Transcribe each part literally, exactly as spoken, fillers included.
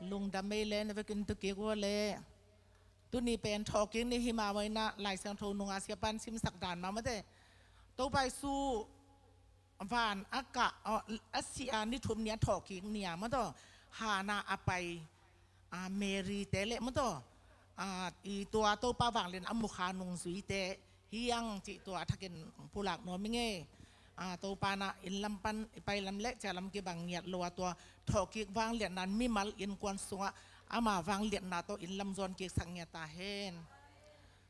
Lungdam ei le, na vekin tukik ua le. Tuni pen thawhkik ni hi mah maw, inah Lai Siangtho nungah siapan simsak dan mah mate. Topa Jesu van a kah, a, a si a ni thum ni a thawhkik ni a maw taw, Hana a pai, a, Mary te le maw taw, a, i tua Topa vanglian a mukha nungzuite hi ang cih tua a thakin pulak nuam i ngei. A, Topa na inn lam pan i pai lam le cia lam kibang ngiat lo a tua thawhkik vangliatna mimal innkuan sungah ama vangliatna tawh inn lam zuan kiksak ngiat ta hen.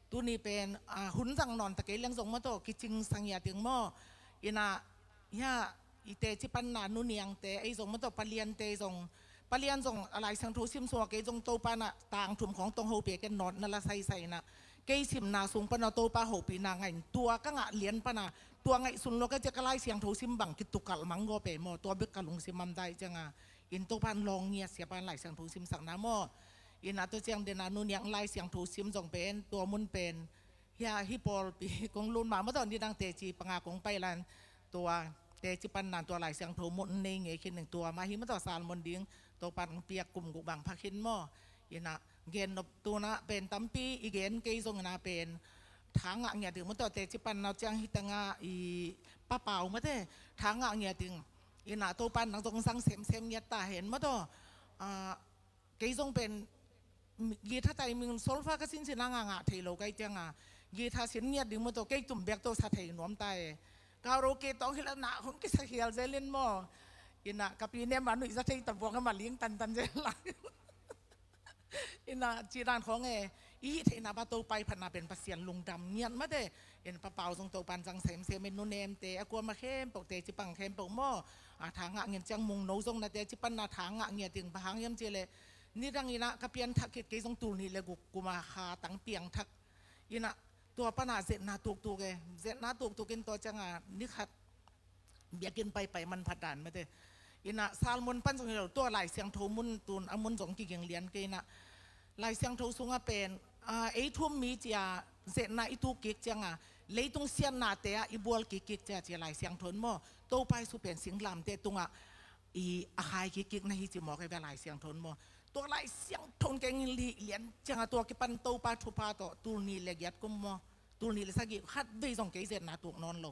Tuni pen, a, hun zang nawn ta kei leng zong maw taw, kicing sa ngiat ding maw. Inah, ya, i teci panna nu niangte ei zong maw taw, paliante zong, palian zong a Lai Siangtho sim sungah kei zong Topa na tang thum khawng tong ho pia ken nawt na la saisai inah. Kei simna sung pana Topa hopihna ngah in tua ka ngah lian pana tua ngaihsun lo ka cia ka Lai Siangtho sim bang kitukalh mang gaw pe maw, tua bek ka lungsim am dai cianga. In Topa in lawng ngiat siapan Lai Siangtho simsakna maw. Inah tua ciang dena nu niang Lai Siangtho sim zong pen, tua mun pen, hia, hi pawlpi kong lun mah maw taw, nidang teci panga kong pai lan, tua teci panna tua Lai Siangtho mun nei ngei khin ning tua mah hi maw taw, salmon ding Topa in piak kum guk bang phak khin maw. Inah gen nop tuna pen tampi i gen kei zong inah pen tha ngah ngiat ding maw taw, teci panna ciang hi tanga i papau mate, tha ngah ngiat ding. Inah Topa in nang zong zang semsem ngiat ta hen maw taw. A, kei zong pen guitar tai ming solfa ka sinsin a ngah ngah thei lo kai cianga guitar sin ngiat ding maw taw, kei tum bek tawh sa thei nuam ta e. Karaoke tawng hi la na hong kisa hial zelin maw. Inah ka pi nem a nuih za thei ta buang a ma ling tantan zel lai. Inah ci dan khawng e, i hih theihna pa Topa i phatna pen Pasian lungdam ngiat mate. In papau zong Topa in zang semsem in nu nemte a kuama khempeuh teci pang khempeuh maw. A, tha ngah ngiat ciang mungno zong na teci panna tha ngah ngiat ding, bang hang hiam cih leh nidang inah ka pianthak khit kei zong tul nih le guk kuma kha tang piangthak. Inah tua pana zetna tuktuk e, zetna tuktuk in tua cianga ni khat biakinn paipai manphat dan mate. Inah salmon pan zong hi lo, tua Lai Siangtho mun tun a mun zong kiging lian kei inah. Lai Siangtho sungah pen, a, ei thum mi cia zetna i tuk kik cianga leitung siatnate ah i bual kik kik cia cia Lai Siangtho in maw. Topa Jesu pen singlamteh tungah i a khai kik kik na hi ci mawk e ve Lai Siangtho in maw. Tua Lai Siangtho in keng in lih lian cianga tua kipan Topa thupha tawh tul nih le giat kum maw, tul nih le sagih khat vei zong kei zetna tuk nawn lo.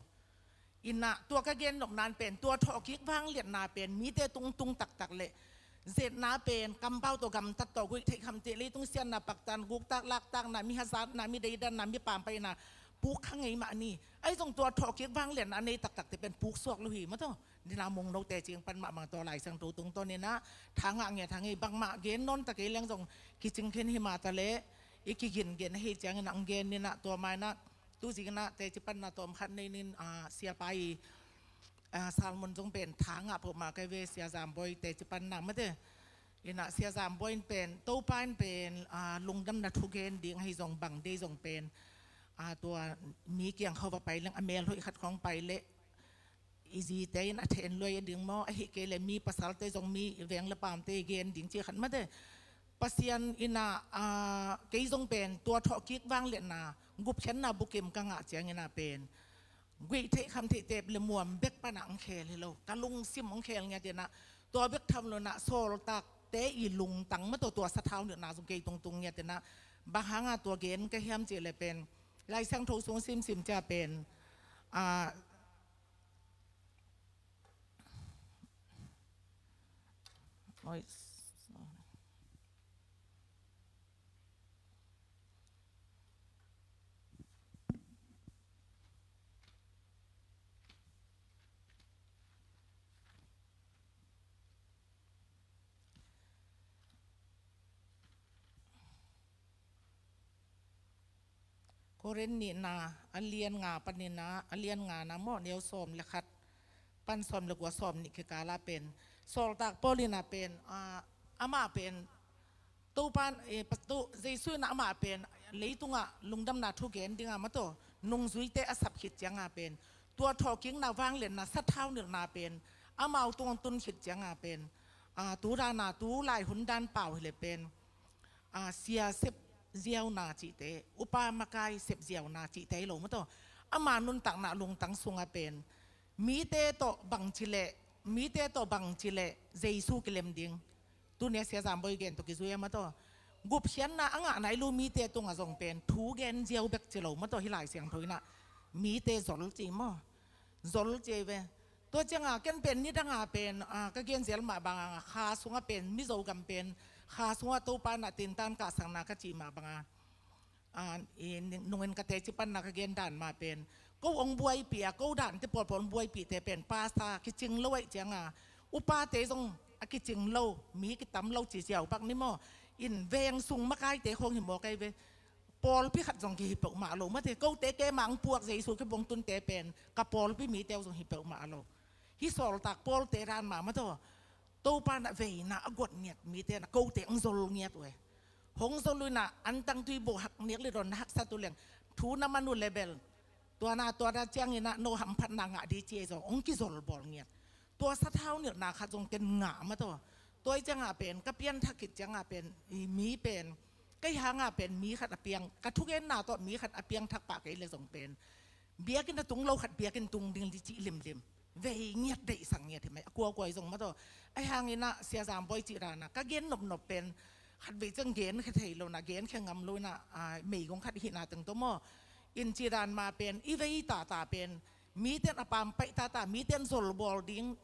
Inah tua ka gen nopna in pen tua thawhkik vangliatna pen mite tungtung taktak le zetna pen kampau tawh gamtat tawh guih theih khamtheih leitung siatna paktan guktak laktakna mi hazatna mi deidanna mi pampaina puk kha ngei mah ni. Ahi zong tua thawhkik vangliatna a nei taktakte pen puk suak lo hi maw taw. Nina mungno teci pan mahmah tua Lai Siangtho tungtawn inah tha ngah ngiat tha ngei bangmah gen nawn ta kei leng zong kicing khin hi mah ta le i kigin gen ahi ciangin ang gen inah tua mah inah tu zing inah teci panna tawm khat nei nin, a, siapa i, a, salmon zong pen tha ngah phoh mah kai ve Sia Zam Bawi teci panna mate. Inah Sia Zam Bawi in pen Topa in pen, a, lungdamna thu gen ding ahi zong bang dei zong pen, a, tua mi kiang khawng va pai leng a mel hoih khat khawng pai leh i zite in a then luai a ding maw, ahi kei le mi pasalte zong mi veng le pamte i gen ding ci khat mate. Pasian inah, a, kei zong pen tua thawhkik vangliatna gupkhiatna bukim ka ngah ciang inah pen guih theih kham theih tep le muam bek pana ang khel hi lo, ka lungsim ang khel ngiat inah tua bek tham lo inah sawltakte i lungtang maw taw tua sathau nilhna zong kei tungtung ngiat inah bang hanga tua gen ka hiam cih le pen Lai Siangtho sung simsim cia pen, a, Oi, sorry. Korin nihna a lian nga panin ah, a lian ngana maw, neu sawm le khat pan sawm le kua, sawm nih kikala pen sawltak Paul ina pen, ah, amah pen Topa, eh, pa-, to, Jesu ina amah pen leitungah lungdamna thu gen dinga maw taw nungzuite a sap khit cianga pen tua thawhkikna vangliatna sathau nilhna pen amau tungah tun khit cianga pen, ah, tu dana tu lai hun dan pau hileh pen, ah, sia sep ziauna cihte, upa makai sep ziauna cihte hi lo maw taw. Ama nuntakna lungtang sunga pen mite tawh bangci leh, mite tawh bangci leh Jesu kilem ding, Tuni a Sia Zam Bawi gen tawh kizui a maw taw. Gupkhiatna a ngah nai lo mite tungah zong pen thu gen ziau bek ci lo maw taw, hih Lai Siangtho in ah mite zol ci maw. Zol ci ve. Tua ciangah ken pen nidangah pen, ah, ka gen zel mah bangah Kha sungah pen, Mizo gam pen Kha sungah Topa in ah tintan kahsakna ka cih mah bangah, ah, i nungin ka teci panna ka gen dan mah pen, ko hong buaipih a, ko dante pawlpawl hong buaipihte pen pasta kicing lo ahih ciangah, upate zong a kicing lo, mi kitam lo ci ziau bak ni maw. In veng sung makaite khawng hi mawk ahi ve. Pawlpi khat zong kihi peuhmah lo mate, kote keima hong puak Jesu kibong tunte pen ka pawlpi mite uh zong hi peuhmah lo. Hih sawltak Pawlte dan mah maw taw. Topa in ah veina a guat ngiat mite in ah kote hong zol ngiat uh e. Hong zol uh in ah, antang tui bo hak niak le dawn na haksat uh leng, thu na man uh le bel, tua na tua na ciangin ah no hamphatna ngah di ci ei zong hong kizol bawl ngiat. Tua sathau nilhna khat zong ken ngah maw taw. Tua ahih ciangah pen ka pianthak khit ciangah pen, i mi pen, kei hangah pen mi khat a piang, ka thugenna tawh mi khat a piangthak pah kei le zong pen, biakinn a tung lo khat biakinn tung ding di cih limlim. Vei ngiat, deihsak ngiat hi mai a kuakua i zong maw taw. Ahi hangin ah Sia Zam Bawi cih dan ah ka gen nopnop pen, khatvei ciang genkhia thei lo in ah, genkhia ngam lo in ah, ah, meigong khat i hihna teng tawh maw. In cih dan mah pen i vei tata pen, mite in a pampaih tata, mite in zolbawl ding,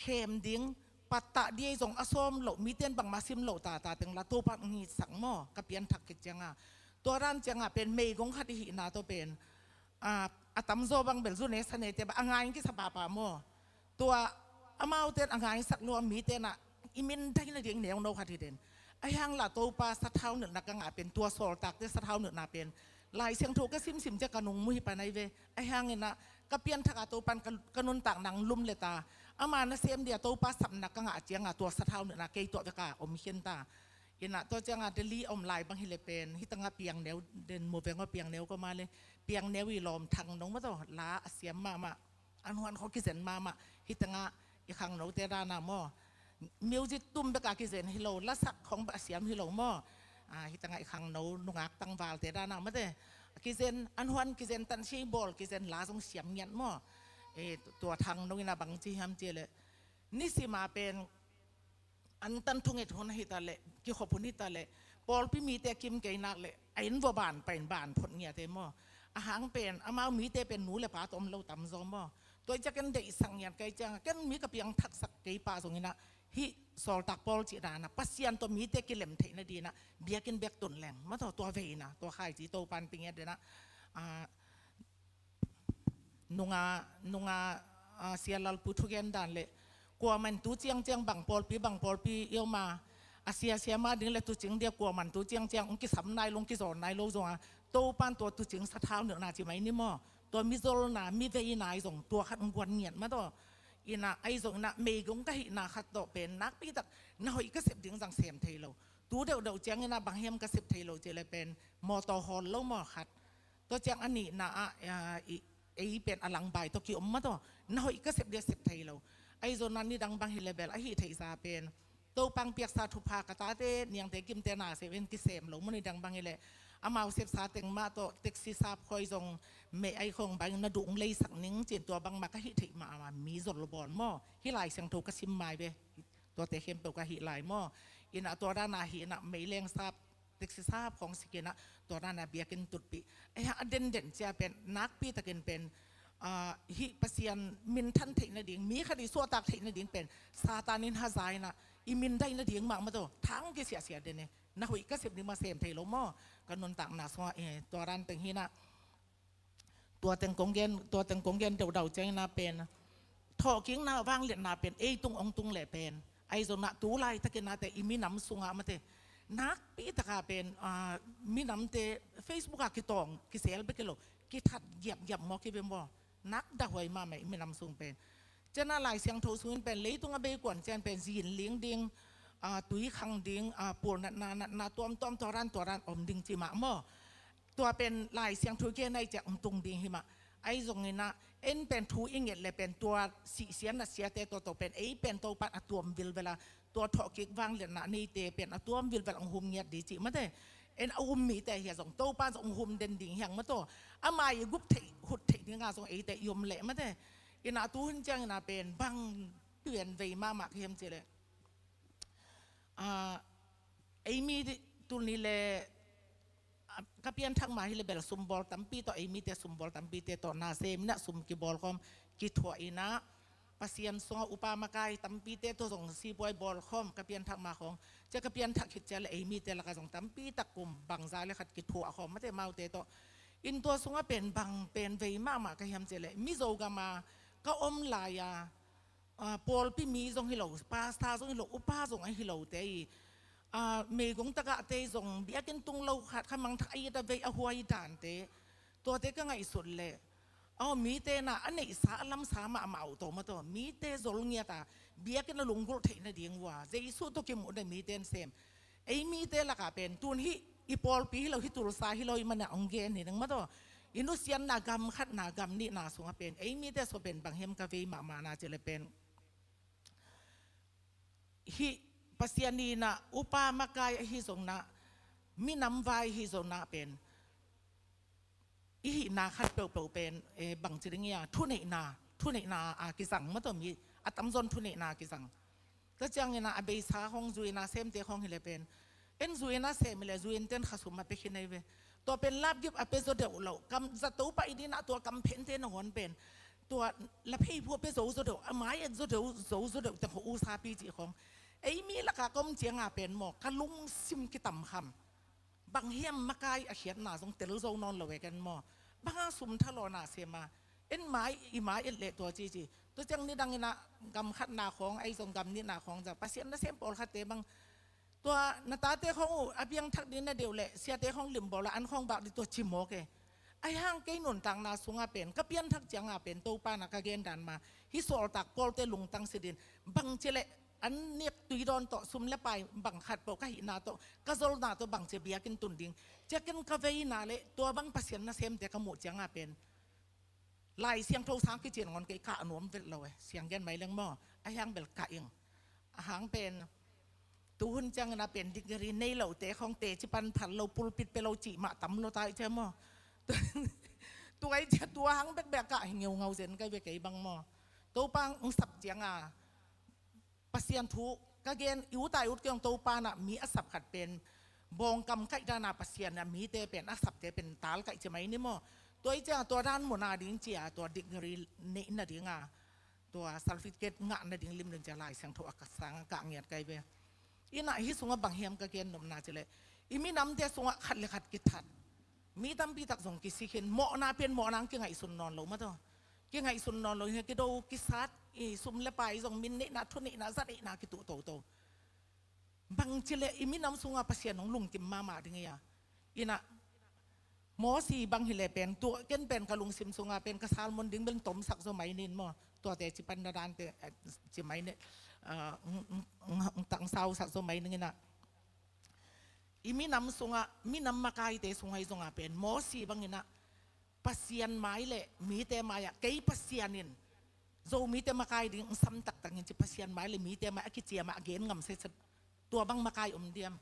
khem ding, pattah di ei zong a sawm loh, mite in bangmah sim loh tata teng la Topa in hong itsak maw, ka pianthak khit ciangah. Tua dan ciangah pen meigong khat i hihna tawh pen, a, a tamzaw bang bel zune sanete bang a ngai in kisa pahpah maw. Tua amaute in a ngaisak lua mite in ah i mindaih nading neuno khat hi den. Ahi hang la Topa sathau nilhna ka ngah pen, tua sawltakte sathau nilhna pen Lai Siangtho ka simsim ciah ka nung mu hi pan ahi ve. Ahi hangin ah ka pianthak a Topa in ka, ka nuntakna hong lum le ta, ama nasem dia Topa sapna ka ngah ciangah tua sathau nilhna kei tuah vek a om khin ta. In ah tua ciangah Delhi a om lai bang hi le pen, hih tangah piangneu den, muveng aw, piangneu kua mah le, piangneu i lawm Thangno maw taw, la a siam mahmah, an huan khawng kizen mahmah, hih tangah i khangnote dan ah maw. Music tum bek a kizen hi lo, lasak khawng bek a siam hi lo maw. Ah, hih tangah i khangno nungak tangvalte dan ah mate, kizen, an huan kizen, tan si bawl kizen, la zong siam ngiat maw. Eh, tua Thangno in ah bang ci hiam cih leh, nisim a pen antan thunget hun ahi ta leh, kikhop hun hi ta leh, pawlpi mite kim kei nak leh, a inn vua ban pai in ban phot ngiat e maw. A hang pen amau mite pen nu le pa tawm lo tamzaw maw. Tua hi ciah ken deihsak ngiat ka hih ciangah, ken mi ka piangthaksak kei pah zongin ah, hih sawltak Paul cih dan ah Pasian tawh mite kilem theih nading ah biakinn bek tun leng maw taw, tua veina, tua khaici Topa in pia ngiat den ah, ah, nunga, nunga, ah, Sia Lalpu thugen dan leh, kuamah in tu ciangciang bang pawlpi, bang pawlpi i om a, a sia sia mah ding le tuucing dia kuamah in tu ciangciang hong kisam nai lo, hong kizawn nai lo zongah, Topa in tua tuucing sathau nilhna ci mai ni maw, tua mizolna, miveina i zong tua khat hong guan ngiat maw taw. In ah, ahi zongin ah meigong ka hihna khat tawh pen nakpi tak, na hoih ka sep ding zong sem thei lo. Tu deuhdeuh ciangin ah bang hiam ka sep thei lo cih leh pen, mawtaw hawl lo maw khat. Tua ciang a nihna ah, ah, i, ei pen a langbai tawh ki-om maw taw, na hoih ka sep dia sep thei lo. Ahi zongin ah nidang bang hi le bel, a hih theihsa pen Topa hong piaksa thupha, ka tate niangte kimte na sep in kisem lo maw, nidang bang hi leh amau sepsa teng mah tawh taxi sap khawi zong, mei ai khawng bang na duh hong leisak ning ci-in tua bangmah ka hih theih mahmah mi zolbawl maw. Hih Lai Siangtho ka sim mai ve. Tuate khempeuh ka hih lai maw. In ah tua dan ah hih in ah meileng sap, taxi sap khawng sik in ah, tua dan ah biakinn tutpih. Ahi hang a denden ciah pen, nakpi takin pen, ah, hih Pasian minthan theih nading, mi khat i suahtak theih nading pen Satan in haza in ah i mindaih nading mah maw taw, thang kisiahsiah den e. Na hoih ka sep ding mah sem thei lo maw. Ka nuntakna sungah, eh, tua dan teng hi in ah, tua teng kong gen, tua teng kong gen deuhdeuh ciangin ah pen, thawhkikna, vangliatna pen ei tung hong tung leh pen, ahi zongin ah tu laitakin ah te i minam sungah mate, nakpi takah pen, ah, minamte Facebook ah kitawng kisel bek hi lo, kithat giapgiap mawk hi ve maw. Nak dahhuai mahmah i minam sung pen. Ciangin ah Lai Siangtho sungin pen, leitung a bei kuan ciang pen zinling ding, ah, tui khang ding, ah, pulnatna, natna tuamtuam, tua dan tua dan om ding ci mah maw. Tua pen Lai Siangtho gen ahih ciang hong tung ding hi mah. Ahi zongin ah, en pen thu i nget leh pen tua sihsia nasiate tawh tawh pen ei pen Topa in a tuam vilvel a, tua thawhkik vangliatna neite pen a tuam vilvel hong hum ngiat ding cih mate. En a um mite hi a zong Topa in zong hong hum den ding hi hang maw taw. Ama i gup theih, hut theih ding ah zong eite i om leh mate. In ah tu hun ciangin ah pen bang pian vei mahmah ka hiam cih leh, Ah, ei mi tuni le, ah, ka pianthak ma hi le bel sumbawl tampi tawh, ei mite sumbawl tampite tawh na sem inah sum kibawl khawm, kithuah inah, Pasian sungah upa makai tampite tawh zong sipuai bawl khawm, ka pianthak ma khawng. Cia ka pianthak khit cia le ei mite lakah zong tampi tak kum bangza le khat kithuah khawm mate maute tawh. In tua sungah pen bang pen vei mahmah ka hiam cia le, Mizo gama ka om lai-a, ah, pawlpi mi zong hi lo, pastor zong hi lo, upa zong ahi lote i, ah, meigong tagahte zong biakinn tung lo khat kha mangthak a it a vei a huai dante, tuate ka ngaihsut leh, aw, mite na a neihsa a lamsa mahmah uh tawh maw tawh, mite zol ngiat a biakinn a lunggulh theih nading uh a Jesu tawh kimuh na mite in sem. Ei mite lakah pen tun hih i pawlpi hi lo, hih Tulsa hi lo i mana hong gen hi ning maw tawh. I nusiatna gam khatna gam nihna sungah pen ei mite sua pen bang hiam ka vei mahmahna cih le pen, hih Pasian inah upa makai ahi zongna, minam vai ahi zongna pen i hihna khat peuhpeuh pen, eh, bangci ding ia, thuneihna, thuneihna a kizang maw tawh, mi a tamzawn thuneihna a kizang. Tua ciangin ah a beisa khawng, zu-in a semte khawng hi le pen, en zu-in a sem hi le zu-in ten khasum a pia khin ahi ve. Tua pen lapgip a pia zaw deuh lo, kam zato pah i dinah tua kam phente nangawn pen, tua la pheiphua pia zo zaw deuh, a mai et zaw deuh, zo zaw deuh teng khawng, usapi cih khawng. Ei mi lakah ka om cianga pen maw, ka lungsim kitamkham. Bang hiam makai a khiatna zong tel zo nawn lo e ken maw. Banga sum thalawna sem a, en mai, i mai et leh tua cici. Tua ciang nidang inah gam khatna khawng, ahi zong gam nihna khawng zah, Pasian nasem pawlkhatte bang, tua na tate khawng uh a piangthak ding na deuh leh siate khawng limbawl a an khawng bak dih tua ci mawk e. Ahi hang kei nuntakna sungah pen, ka pianthak ciangah pen, Topa na ka gendan ma, hih sawltak pawlte lungtang sidin, bangci leh an nek tui dawn tawh, sum le pai bang khat peuh ka hihna tawh, ka zolna tawh bangci biakinn tun ding. Ciakin ka veina le tua bang Pasian nasemte ka muh ciangah pen, Lai Siangtho sang kician ngon kei kah nuam vet lo e, siang gen mai leng maw, a hiang bel kah ing. A hang pen, tuhun ciangin a pen degree nei lote khawng teci pan phal lo, pulpit pe lo cih mah tam lo tai cia maw. Tuai cia tua hang bekbek kah hi ngeungau zen kai ve kei bang maw. Topa ang sap cianga, Pasian thu ka gen, i ut a i ut kei hong Topa na mi a sap khat pen, bawngkam kaih dana Pasian a mite pen, a sapte pen tal kaih ci mai ni maw. Tua i cia tua dan muna ding cia, tua degree neih nadinga, tua certificate ngah nading lim ding cia Lai Siangtho a ka sang a kah ngiat kai ve. Inah hih sungah bang hiam ka gen nopna ci leh, i minamte sungah khat le khat kithat. Mi tampi tak zong kisik hin, mawhna pen mawhna ang kingaihsun nawn lo maw tawh. Kingaihsun nawn lo hi, kido kisat, i sum le pai zong, min neihna, thu neihna, za neihna kituh toto. Bangci leh i minam sungah Pasian hong lungkim mahmah ding ia. Inah Mosi bang hi le pen, tua ken pen ka lungsim sungah pen ka sermon ding bel tomsak zaw mai ning maw. Tuate ci pan na dante, eh, ci mai ning, eh, ng, ng, ng, ng tangsausak zaw mai ning inah. I minam sungah, minam makaite sungah i zongah pen, Mosi bang inah, Pasian mai le mite mai-ah, kei Pasian in Zomite makai ding sam taktak in ci, Pasian mai le mite mai a kiciam a gen ngam setset, tua bang makai om diam?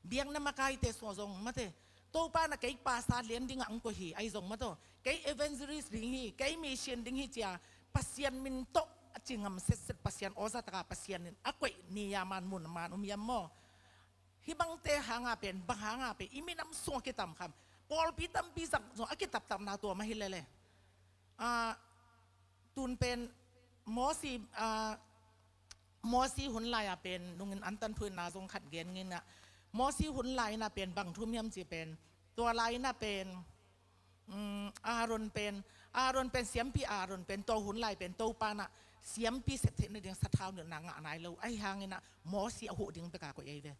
Biakna makaite sungah zong mate, Topa na kei pastor lian dingah ang koih hi, ahi zong maw tawh, kei evangelist ding hi, kei mission ding hi cia, Pasian min tawh a ci ngam setset, Pasian awza taka Pasian in a koih ni-a man mun man om hiam maw? Hih bangte hanga pen, bang hanga pen i minam sungah kitamkham. Pawlpi tampi zang zong a kitaptapna tua mah hi lele. Ah, tun pen Mosi, ah, Mosi hun lai-a pen nungin antan thuinna zong khat gen nginah. Mosi hun lai-inah pen bang thu om hiam ci pen, tua lai-inah pen, um, Aaron pen, Aaron pen siampi, Aaron pen tua hun lai pen Topa nah siampi sep theih nading sathau nilhna ngah nai lo. Ahi hanginah Mosi a huh ding beka koih ahi ve.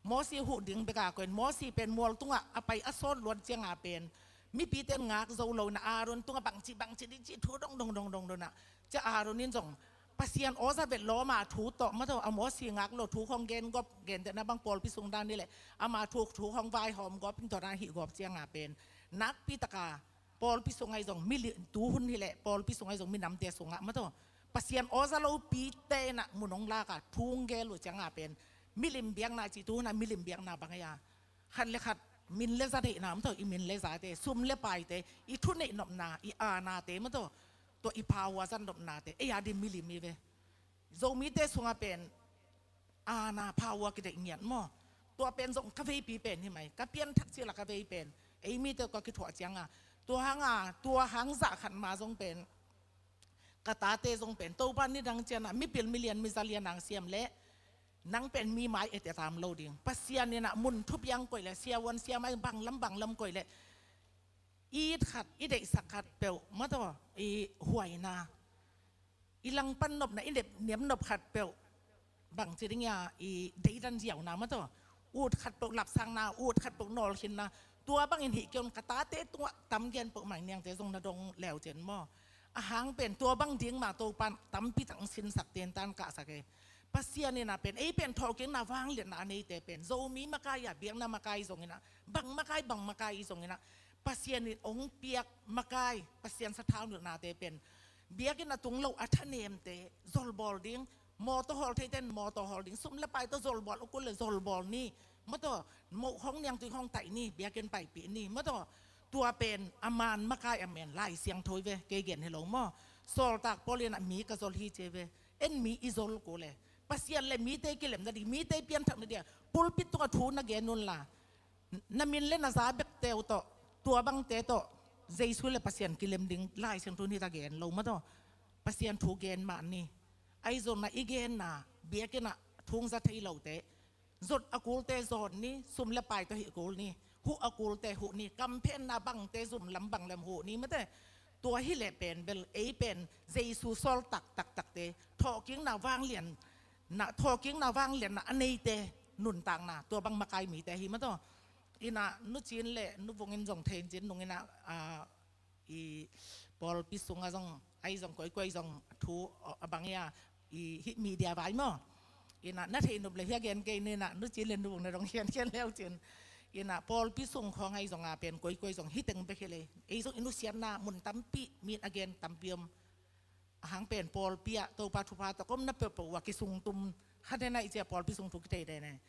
Mosi huh ding beka koih in, Mosi pen mual tungah a pai a sawt luat cianga pen mipite in ngak zo lo inah Aaron tungah bangci bangci ding ci thu dong dong dong dong dong nah. Cia Aaron in zong Pasian awza vet lawma thu tawh maw tawh, a Mosi ngak lo thu khawng gen gawp, gentehna bang pawlpi sung dan hi leh ama thu, thu khawng vaihawm gawp in tua dan hih gawp cianga pen nakpi taka pawlpi sungah i zong milim, tuhun hi leh pawlpi sungah i zong minamte sungah maw tawh, Pasian awza lopite inah mun hong laka thu hong gel uh cianga pen milim biakna ci, tuhunah milim biakna bang ahi a, khat le khat min le za deihna maw tawh, i min le zate, sum le paite, i thuneih nopna, i aanate maw tawh, tua i power zat nopnate, ei a ding milim hi ve. Zomite sungah pen Aana, power kideih ngiat maw. Tua pen zong ka veipi pen hi mai, ka pianthak cil a ka vei pen, ei mite ka kithuah cianga, tua hanga tua hang zah khat ma zong pen ka tate zong pen Topa nidang ciana mipil milian mizalian ang siam leh nang pen mi mai et et tam lo ding. Pasian ina mun thupiang koih leh siavuan siamai banglam banglam koih leh i it khat, i deihsak khat peuh mataw, i huaina, i langpan nopna, i niamnop khat peuh bangci ding ia i deidan ziauna mataw, ut khat peuh lapsangna, ut khat peuh nawlkhinna. Tua bangin hih keun ka tate tungah tam gen peuh mai niangte zong na dong leucin maw. A hang pen tua bang ding ma Topan tampi tak sinsak tentan kahsak e. Pasian ina pen ei pen thawhkikna vangliatna a neite pen Zomi makai a biakna makai zong ina, bang makai bang makai i zong ina, Pasian in ong piak makai, Pasian sathau nilhnate pen biakinn a tung lo a thanemte zolbawl ding, mawtaw hawl theiten mawtaw hawl ding, sum le pai tawh zolbawl ukul le zolbawl ni mataw, moh khong niangtui khong taih ni, biakinn paipih ni mataw. Tua pen a man makai a men Lai Siangtho hi ve, kei gen hi lo maw. Sawltak Paul ina mi ka zol hi ci ve. En mi i zol kul e. Pasian le mite kilem nading, mite pianthak nading a pulpit tungah thu na gen unla, na min le na za bekte uh tawh, tua bangte tawh Jesu le Pasian kilem ding Lai Siangtho in hita gen lo mataw. Pasian thu gen mah ni. Ahi zongna i genna biakinn ah thungza thei lote zot a kulte zot ni, sum le pai tawh hih kul ni, huh a kulte huh ni, kamphenna bangte zum lam bang lam huh ni mate. Tua hileh pen bel ei pen Jesu sawltak taktakte, thawhkikna vanglian na, thawhkikna vangliatna a neite nuntakna tua bang makai mite hi mataw. Ina Nu Cin le Nu Vung in zong thei in cin nung ina, a, i pawlpi sungah zong, ahi zong koikoi zong thu a bang ia, i hih media vai maw. Ina na theih nop le hia gen kei ni ina, Nu Cin le Nu Vung na dong hian hian leucin. Ina pawlpi sung khawng ahi zonga pen koikoi zong hih teng bek hi le, ei zong i nusiatna mun tampi min a gen tampi om. A hang pen pawlpi ah Topa thupha tawh komna peuhpeuh uh a kisungtum khat hena i cia pawlpi sung thu kithei dene.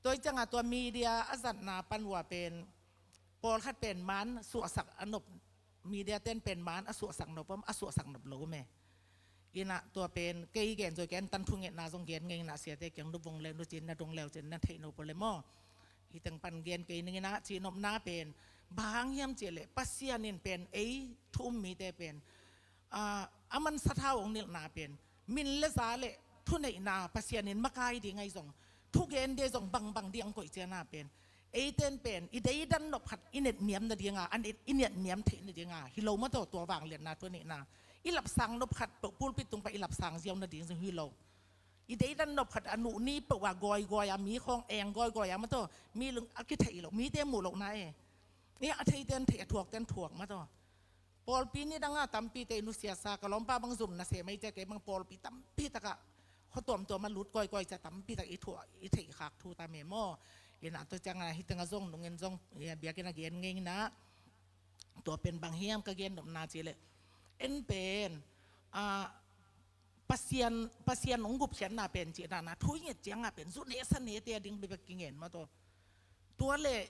Tua i cianga tua media a zatna pan uh a pen pawlkhat pen man suahsak a nop, media ten pen man a suahsak nop om, a suahsak nop lo om e. Ina tua pen kei gen zoi ken tan thungetna zong gen ngei ina siate kiang Nu Vung le Nu Cin na dong leucin na theih nop le maw. Hih teng pan gen kei ning ina cihnopna pen bang hang hiam cihleh Pasian in pen ei thu um mite pen a, a man sathau ong nilhna pen min le za le thuneihna Pasian in makai ding ahi zong, thugen ding zong bangbang ding ang koih ciana pen eiten pen i deidan nop khat i netniam nadinga, an i netniam theih nadinga hi lo mataw. Tua vangliatna thuneihna i lapsang nop khat peuh pulpit tung pai i lapsang ziau nading zong hi lo. I deidan nop khat a nuh ni peuh a gawigawia mi khawng eng gawigawia mataw, mi lung a kitheih loh, mite muh lohna e. Ni a theiten theih, a thuakten thuak mataw. Pawlpi nidanga tampite i nusiatsa ka lawmpa bang zum na se mai cia kei bang pawlpi tampi takah khuatuamtuam a lut kawikawi cia tampi tak i thuah i theih khak thu ta me maw. Ina tua cianga hih tengah zong nungin zong biakinn a gen ngei ina. Tua pen bang hiam ka gen nopna cihleh en pen a, Pasian, Pasian ong gupkhiatna pen cih dana thu i nget cianga pen zu nehsa nehte a ding bebek kingen mataw. Tua le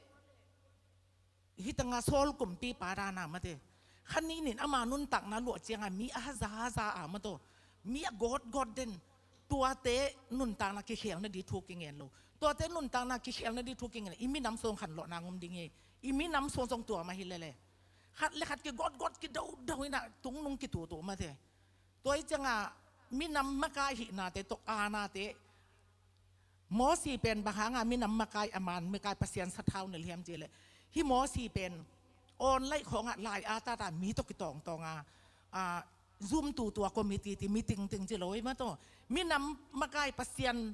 hih tanga Saul kumpipa dana mate. Khan inin ama nuntakna luah cianga mi a haza haza a mataw, mi a gawtgawt den. Tuate nuntakna kikhelna di thu kingen lo. Tuate nuntakna kikhelna di thu kingen i minam sung khanlawhna ngum ding hi. I minam sung zong tua mah hi lele. Khat le khat kigawtgawt kidodo ina tungnung kitutu mate. Tua i cianga minam makai hihnate tawh anate Mosi pen bang hanga minam makai a man makai Pasian sathau nilh hiam cihleh hih Mosi pen online khawngah lai a tata mi tawh kitawngtawnga, a, Zoom tutua committee ti meeting ting ci lo i mataw. Minam makai Pasian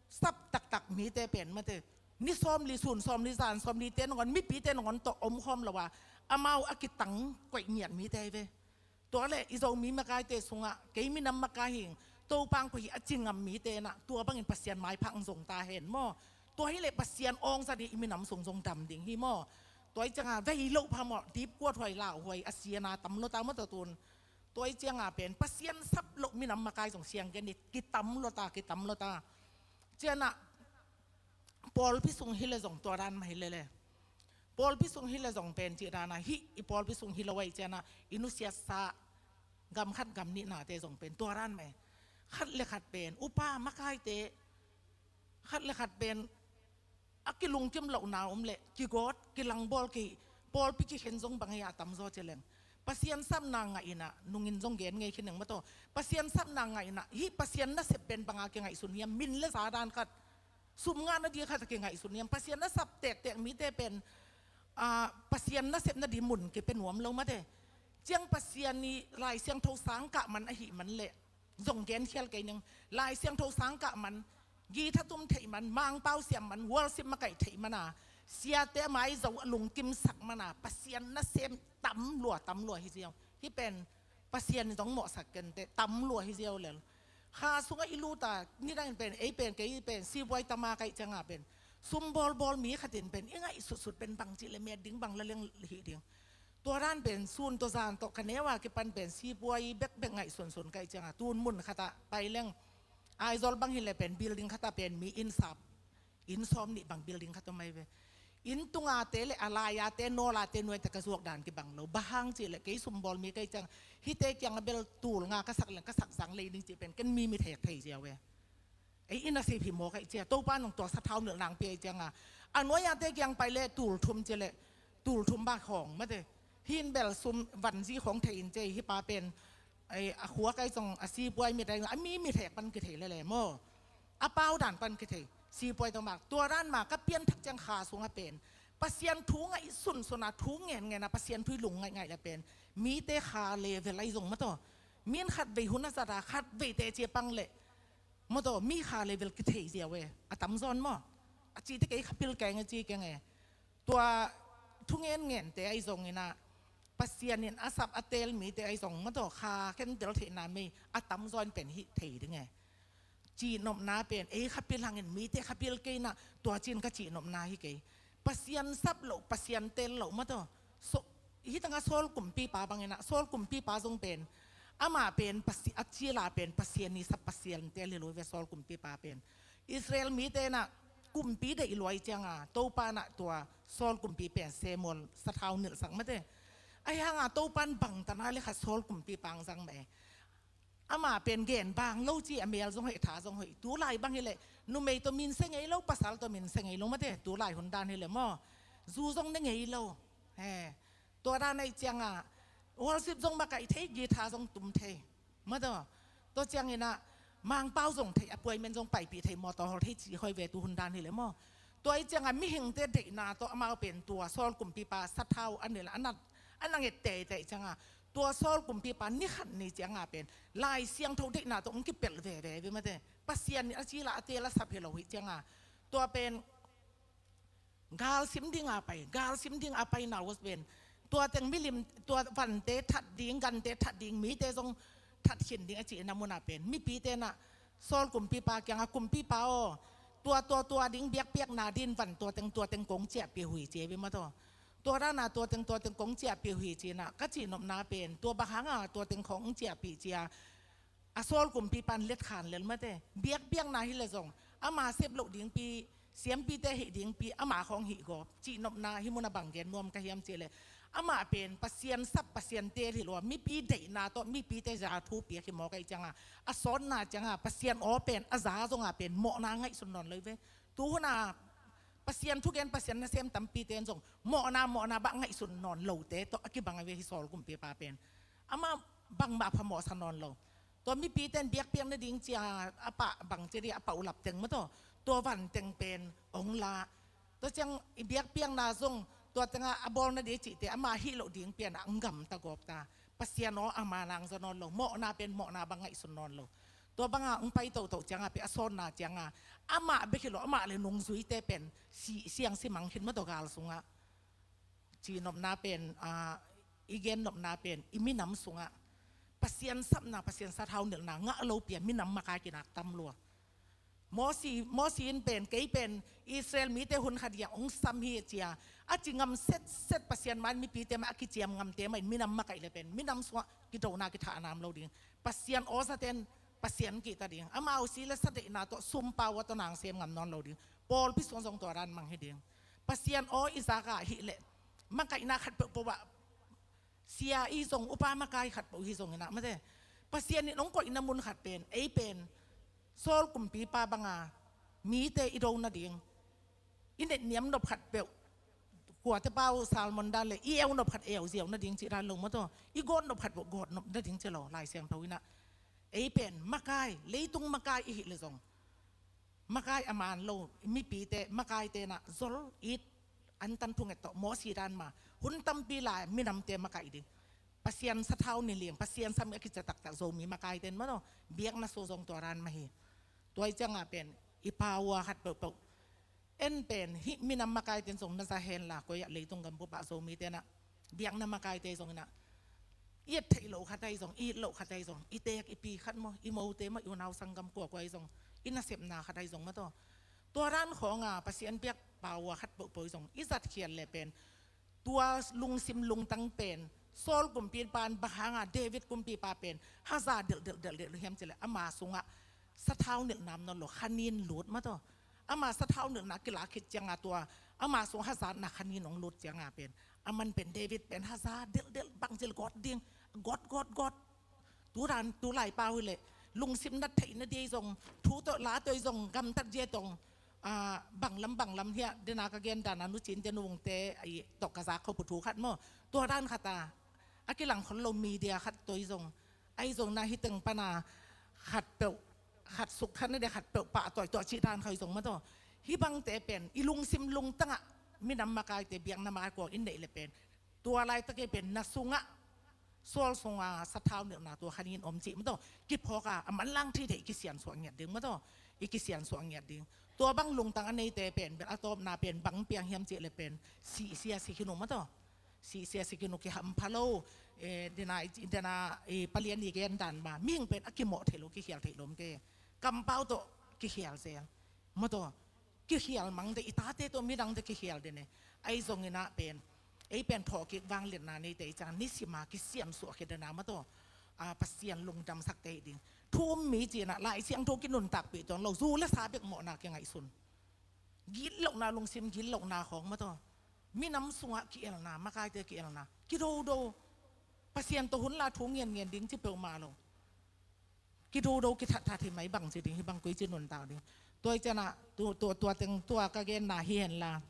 sap taktak mite pen mate ni sawmli sun sawmli zan sawmlite nangawn mipite nangawn tawh om khawm lo a amau a kitang koih ngiat mite hi ve. Tua le i Zomi makaite sungah kei minam makai hing Topa ang koih hi a ci ngam mite na tua bangin Pasian maipha ang zong ta hen maw. Tua hileh Pasian awng zat hi i minam sung zong dam ding hi maw. Tua i cianga vei loh pha maw dipkuat huai lauhuai a siana tam lo ta maw tua tun. Tua i cianga pen Pasian sap loh minam makai zong siang gen hi kitam lo ta kitam lo ta. Ciana pawlpi sung hi le zong tua dan mah hi lele. Pawlpi sung hi le zong pen cih dana hih i pawlpi sung hi lo ahi ciana i nusiatsa gam khat gam nihnate zong pen tua dan mah hi. Khat le khat pen upa makaite Khat le khat pen a kilungkim lohna om leh kigawt kilangbawl kei, pawlpi kikhen zong bang hi a tamzaw ci leng Pasian sapna ngah inah nungin zong gen ngei khin eng maw taw. Pasian sapna ngah inah hih Pasian nasep pen banga kingaihsun hiam, min le za dan khat, sum ngahna ding khat a kingaihsun hiam? Pasian a sap tektek mite pen Pasian nasepna ding mun kipia nuam lo mate. Ciang Pasian i Lai Siangtho sangkah man ahih man leh zong genkhial kei ning. Lai Siangtho sangkah man, githa tum theih man, Mangpau siam man, worship makaih theih mana, siate a mai zo a lungkimsak mana Pasian nasem tam lua tam lua hi ziau. Hih pen Pasian in zong mawhsak kente tam lua hi ziau lel. Kha sungah i luta nidangin pen ei pen kei pen sipuai tama kaih cianga pen sum bawlbawl mi khatin pen i ngaihsutsut pen bangci le met ding bang la leng hih ding. Tua dan pen sun tawh zan tawh ka neu a kipan pen sipuai bekbek ngaihsunsun kaih cianga tun mun khatah pai leng Aizawl bang hileh pen building khatah pen mi inn sap inn sawm nih bang building khat om mai ve. Inn tungate le a laiate nawlate nuaite ka zuak dan kibang lo. Bang hang cih leh kei sumbawl mi kaih ciang hihte kiang a bel tul nga ka sak leng ka sak zang lei ding cih pen ken mi mit hek thei ziau ve. Ei inn a sip hi maw kaih cia, Topa nong tua sathau nilh nang pia i cianga a nuaiate kiang pai le tul thum ci le tul thum bak hong mate. Hin bel sum vanzi hong thei in ci hi pa pen a khua kai zong a sipuai mit a mi mit hek pan kithei lele maw. A pau dan pan kithei sipuai tong bak tua dan ma ka pianthak ciang kha sungah pen Pasian thu ngaihsunsun a thu ngen ngen a Pasian thu i lung ngaih ngaih le pen mite kha level ahi zong maw taw. Min khat vei hun a zat a khat vei te cia pang le maw taw mi kha level kithei ziau e a tamzaw in maw. A cite kei kha pil keng a ci keng e. Tua thu ngen ngente ahi zong inah Pasian in a sap a teel mite ahi zong maw taw kha khen tel theihna mei a tamzaw in pen hih thei ding e. Cihnopna pen ei kha pil hangin mite kha pil kei inah tua cin ka cihnopna hi kei. Pasian sap loh Pasian teel loh maw taw. Hih tanga Saul kumpipa bang inah Saul kumpipa zong pen amah pen a cila pen Pasian i sap Pasian teel hi lo ve Saul kumpipa pen. Israel mite inah kumpi deih luai cianga Topa inah tua Saul kumpi pen Samuel sathau nilhsak mate. Ahi hanga Topa in bangtana le khat Saul kumpipa ang zang mah e. Amah pen gen bang lo ci a mel zong hoih tha zong hoih tu lai bang hileh numei tawh min se ngei lo pasal tawh min se ngei lo mate tu lai hun dan hileh maw. Zu zong ne ngei lo. He. Tua dan ahi cianga worship zong makaih thei githa zong tum thei. Maw taw. Tua ciang inah Mangpau zong thei a puai men zong paipih thei mawtaw hol thei ci hoi ve tu hun dan hileh maw. Tua ahi cianga mihingte deihna tawh amau pen tua Saul kumpipa sathau a nilh a nat a na nget teitei cianga tua Saul kumpipa ni khat ni cianga pen Lai Siangtho deihna tawh hong kipelh veve ve mate. Pasian in a cila a teel a sap hi lo hi cianga tua pen galsim dinga pai, galsim dinga pai na was pen tua teng milim tua vante that ding gante that ding mite zong that khin ding a cihna muna pen mipite inah Saul kumpipa kianga kumpipa aw tua tua tua ding biakpiakna din van tua teng tua teng kong ciahpih uh hi ci e ve maw taw. Tua dana tua teng tua teng kong ciahpih uh hi ci inah ka cihnopna pen tua bang hanga tua teng kong ciahpih cia a Saul kumpipa in letkhan lel mate. Biakpiakna hileh zong ama sep loh dingpi siampite hih dingpi ama khawng hih gawp cihnopna hih muna bang gen nuam ka hiam cihleh amah pen Pasian sap Pasian teel hi lo a mipi deihna tawh mipite za thu piak hi maw kaih cianga a sawtna cianga Pasian aw pen a za zonga pen mawhna ngaihsun nawn lo ve. Tu huna Pasian thugen Pasian nasem tampite in zong mawhna mawhna bah ngaihsun nawn lote tawh a kibang a ve hi Saul kumpipa pen. Amah bangmah phamawhsa nawn lo. Tua mipite in biakpiak nading cia a pah bang cia dih a pah ulap teng maw taw. Tua van teng pen ong la. Tua ciang i biakpiakna zong tua tengah a bawl nading cihte ama hih loh ding pianah ang gamta gawpta. Pasian aw ama nang zaw nawn lo mawhna pen mawhna bang ngaihsun nawn lo. Tua banga ong pai toto cianga pen a sawnna cianga amah bek hi lo amah le nungzuite pen siang simang khin maw taw gal sungah. Cihnopna pen i gennopna pen i minam sungah Pasian sapna Pasian sathau nilhna ngah lo pia minam makai kinak tam lua. Mosi, Mosi in pen kei pen Israel mite hun khat iang ong sam hi cia a ci ngam setset Pasian man mipite mah a kiciam ngamte mah in minam makaih le pen minam sungah kidona kithahna om lo ding. Pasian aw zaten Pasian kihta ding amau si le sa deihna tawh sumpau a tawh nang sem ngam nawn lo ding. Pawlpi sung zong tua dan mang hi ding. Pasian aw i zaka hih leh makaihna khat peuhpeuh ah sia i zong upa makai khat peuh hi zong inah mate. Pasian in ong koihna mun khat pen ei pen Saul kumpipa banga Mite i do nading, i netniam nop khat peuh, kuate pau sermon dan le i eu nop khat eu ziau nading cih dan lo maw taw. I gawt nop khat peuh gawt nop nading ci lo, Lai Siangtho in ah. Ei pen makai, leitung makai i hih leh zong, makai a man lo mipite, makaite in ah zol it, antan thunget tawh Mosi dan mah, hun tampi lai minamte makaih ding. Pasian sathau ni liang, Pasian sam a kici taktak Zomi makaite in maw taw, biakna sung zong tua dan mah hi. Tua ahih ciangin pen i pau a khat peuhpeuh, en pen hih minam makaite in zong na za hen la, koi ah leitung gam bup ah Zomite in ah, biakna makaite zong in ah, i et theih loh khat ahi zong, i it loh khat ahi zong, i teek i pi khat maw, i mote maw, i unau sanggam kuakua ahi zong, i nasepna khat ahi zong maw taw. Tua dan khawng a Pasian biak pau a khat peuhpeuh zong i zatkhial leh pen, tua lungsim lungtang pen, Saul kumpipa in bang hang a David kumpipa pen haza delh delh delh delh hiam cih leh, ama sungah sathau nilh nam nawn lo, khanin lut maw taw. Ama sathau nilhna kilak khit ciangin tua ama sung hazatna khanin hong lut ciangin pen, aman pen David pen haza delh delh, bangci leh gawt ding, gawt gawt gawt. Tu dan, tu lai pau hi leh, lungsim na theihna ding zong, thu tawh la tawh zong gamtat ding tawh, ah, banglam banglam hiah, dena ka gen dan a Nu Cin te, Nu Vung te, ai tawh ka zak kho peuh thu khat maw. Tua dan khat a, a kilang khol lo media khat tawh zong, ahi zong na hi teng pan a khat peuh, khat suk khat na ding, khat peuh pah tawh tawh cih dan khat zong maw taw. Hih bangte pen i lungsim lungtang ah minam makaite, biakna makai kuang in neih leh pen, tua laitak ei pen na sungah, Saul sunga sathau nilhna tua khanin om cih maw taw, kiphawk a, a manlang thei thei i kisiansuah ngiat ding maw taw, i kisiansuah ngiat ding. Tua bang lungtang a neite pen bel a tawpna pen bang piang hiam cih leh pen, sihsia si khin uh maw taw. Sihsia si khin uh, kihampha lo, eh, dena, dena, eh, palian i gen dan mah, mihing pen a kimawh theih lo, kikhial theih lo om kei. Kampau tawh kikhial zel maw taw. Kikhial mang ding, i tate tawh midangte kikhial ding e. Ahi zong in ah pen, ei pen thawhkik vangliatna neite i cih ciang, nisim a kisiansuah khia ding a maw taw, a, Pasian lungdamsak te hi ding. Thu um mi ci-in ah Lai Siangtho kinuntakpih tuan lo, zu le sa bek mawhna kingaihsun. Gitlohna, lungsim gitlohna khawng maw taw. Minam sungah ki-elna, makaite ki-elna, kidodo. Pasian tawh hun la, thu ngianngian ding ci peuhmah lo. Kidodo, kithatthat hi mai, bangci ding hi, bang koi ci nuntak ding. Tua ahih ciangin ah, tu, tu, tua teng, tua ka genna hi hen la,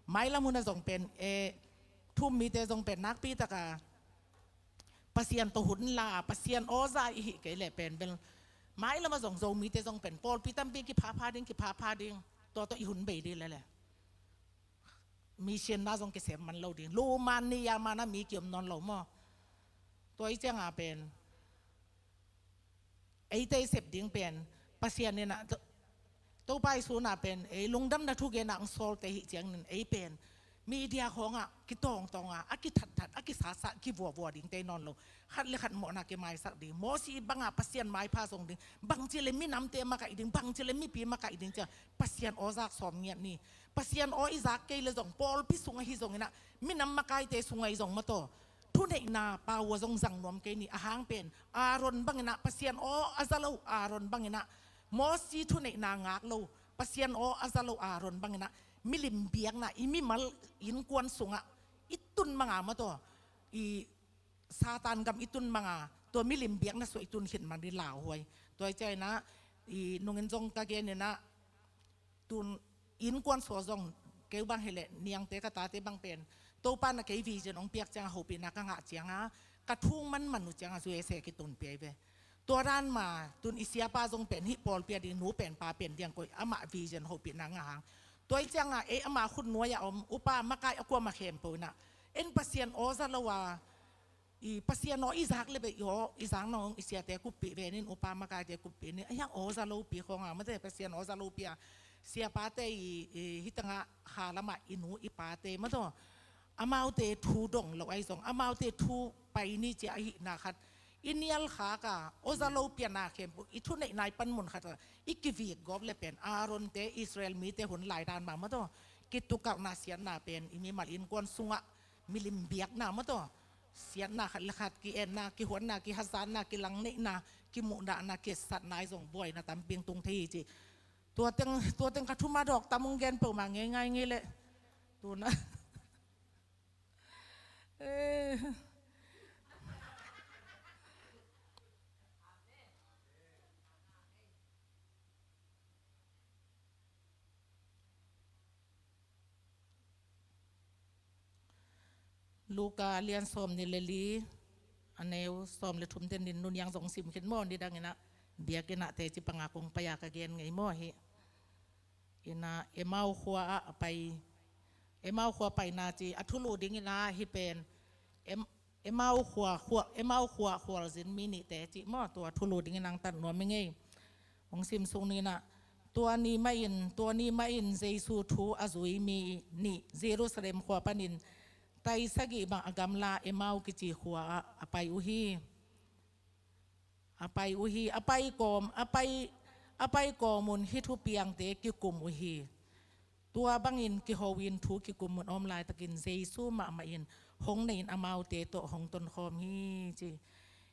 mailam hun ah zong pen, eh, thu um mite zong pen nakpi takin Pasian tawh hun la, Pasian aw za i hih kei leh pen bel, mailam ah zong Zomite zong pen pawlpi tampi kiphapha ding, kiphapha ding. Tua tawh i hun bei ding lel e. Mission na zong kisem man lo ding. Lu man ni ya man a mi ki-om nawn lo maw. Tua ahih ciangin pen, eite i sep ding pen, Pasian in ah, To-, Topa Jesu in ah pen, ei lungdamna thugen ah hong sawlte i hih ciangin ei pen media khawng ah kitawngtawng a, a kithatthat, a kisasa, kivuavua dingte nawn lo. Khat le khat mawhna kimaisak ding. Mosi bang a Pasian maipha zong ding. Bangci leh minamte makaih ding, bangci leh mipi makaih ding ci-a Pasian aw zak sawm ngiat ni. Pasian aw i zak kei leh zong, pawlpi sung ahi zong in ah, minam makaite sung ahi zong maw taw, thuneihna pau a zong zang nuam kei ni. A hang pen Aaron bang in ah, Pasian aw a za lo Aaron bang in ah, Mosi thuneihna ngak lo, Pasian aw a za lo Aaron bang in ah, milim biakna, i mimal innkuan sungah i tun mang a maw taw, i Satan gam i tun mang a, tua milim biakna sungah i tun khit mang ding lauhuai. Tua ahih ciangin ah, i nungin zong ka gen in ah, tun innkuan sung zong, kei bang hi leh, niangte, ka tate bang pen, Topa in ah kei vision hong piak ciangin, hopihna ka ngah ciangin, ka thung manman uh ciangin U S A kitunpih ahi ve. Tua dan mah, tun i siapa zong pen hih pawlpi a ding, nu pen pa pen ding koih, amah vision, hopihna ngah hang. Tua ahih ciangin ei ama khutnuai a om upa makai a kuamah khempeuh in ah, en Pasian aw za lo a, i Pasian aw i zak leh beh, i aw i zak nong, i siate kuppih ve ning, upa makaite kuppih ning, a hiang aw za lopi khawng a, mate, Pasian aw za lopi a, siapate i, i, hih tengah kha lamah i nu i pate maw taw, amaute thu dong lo ahi zong, amaute thu pai ni ci-a ahihna khat i nial khak a, aw za lopi a, na khempeuh i thuneihna i panmun khat a i kivik gawp leh pen, Aaron-te, Israel mite hun lai dan mah maw taw, kitukalhna, siatna pen i mimal innkuan sungah milim biakna maw taw, siatna, khat le khat ki-etna, kihuatna, kihazatna, kilangneihna, kimuhdahna, kietsatna ahi zong buaina tampi tung thei hi ci. Tua teng, tua teng ka thumah dawk tam, hong gen peuhmah ngeingai ngei leh. Tuna. Eh. Luka lian sawm ni le li, a neu sawm le thum ten in nuniang zong sim khin maw, nidang inah biakinn ah teci panga kong pai a ka gen ngei maw hi. Inah Emau khua ah a pai, Emau khua paina ci a thulu ding inah hi pen, Em, Emau khua, khua, Emau khua khualzin mi nihte ci maw, tua thulu ding inah tat nuam i ngei. Hong sim sung ni inah, tua ni mahin, tua ni mahin Jesu thu a zui mi nih Jerusalem khua panin tai sagih bang a gamla Emau kici khua ah a pai uh hi. A pai uh hi, a pai kawm, a pai, a pai kawm un hih thupiangte kikum uh hi. Tua bangin kiho in thu kikum un om laitakin Jesu mahmah in hong na in amaute tawh hong tonkhawm hi ci.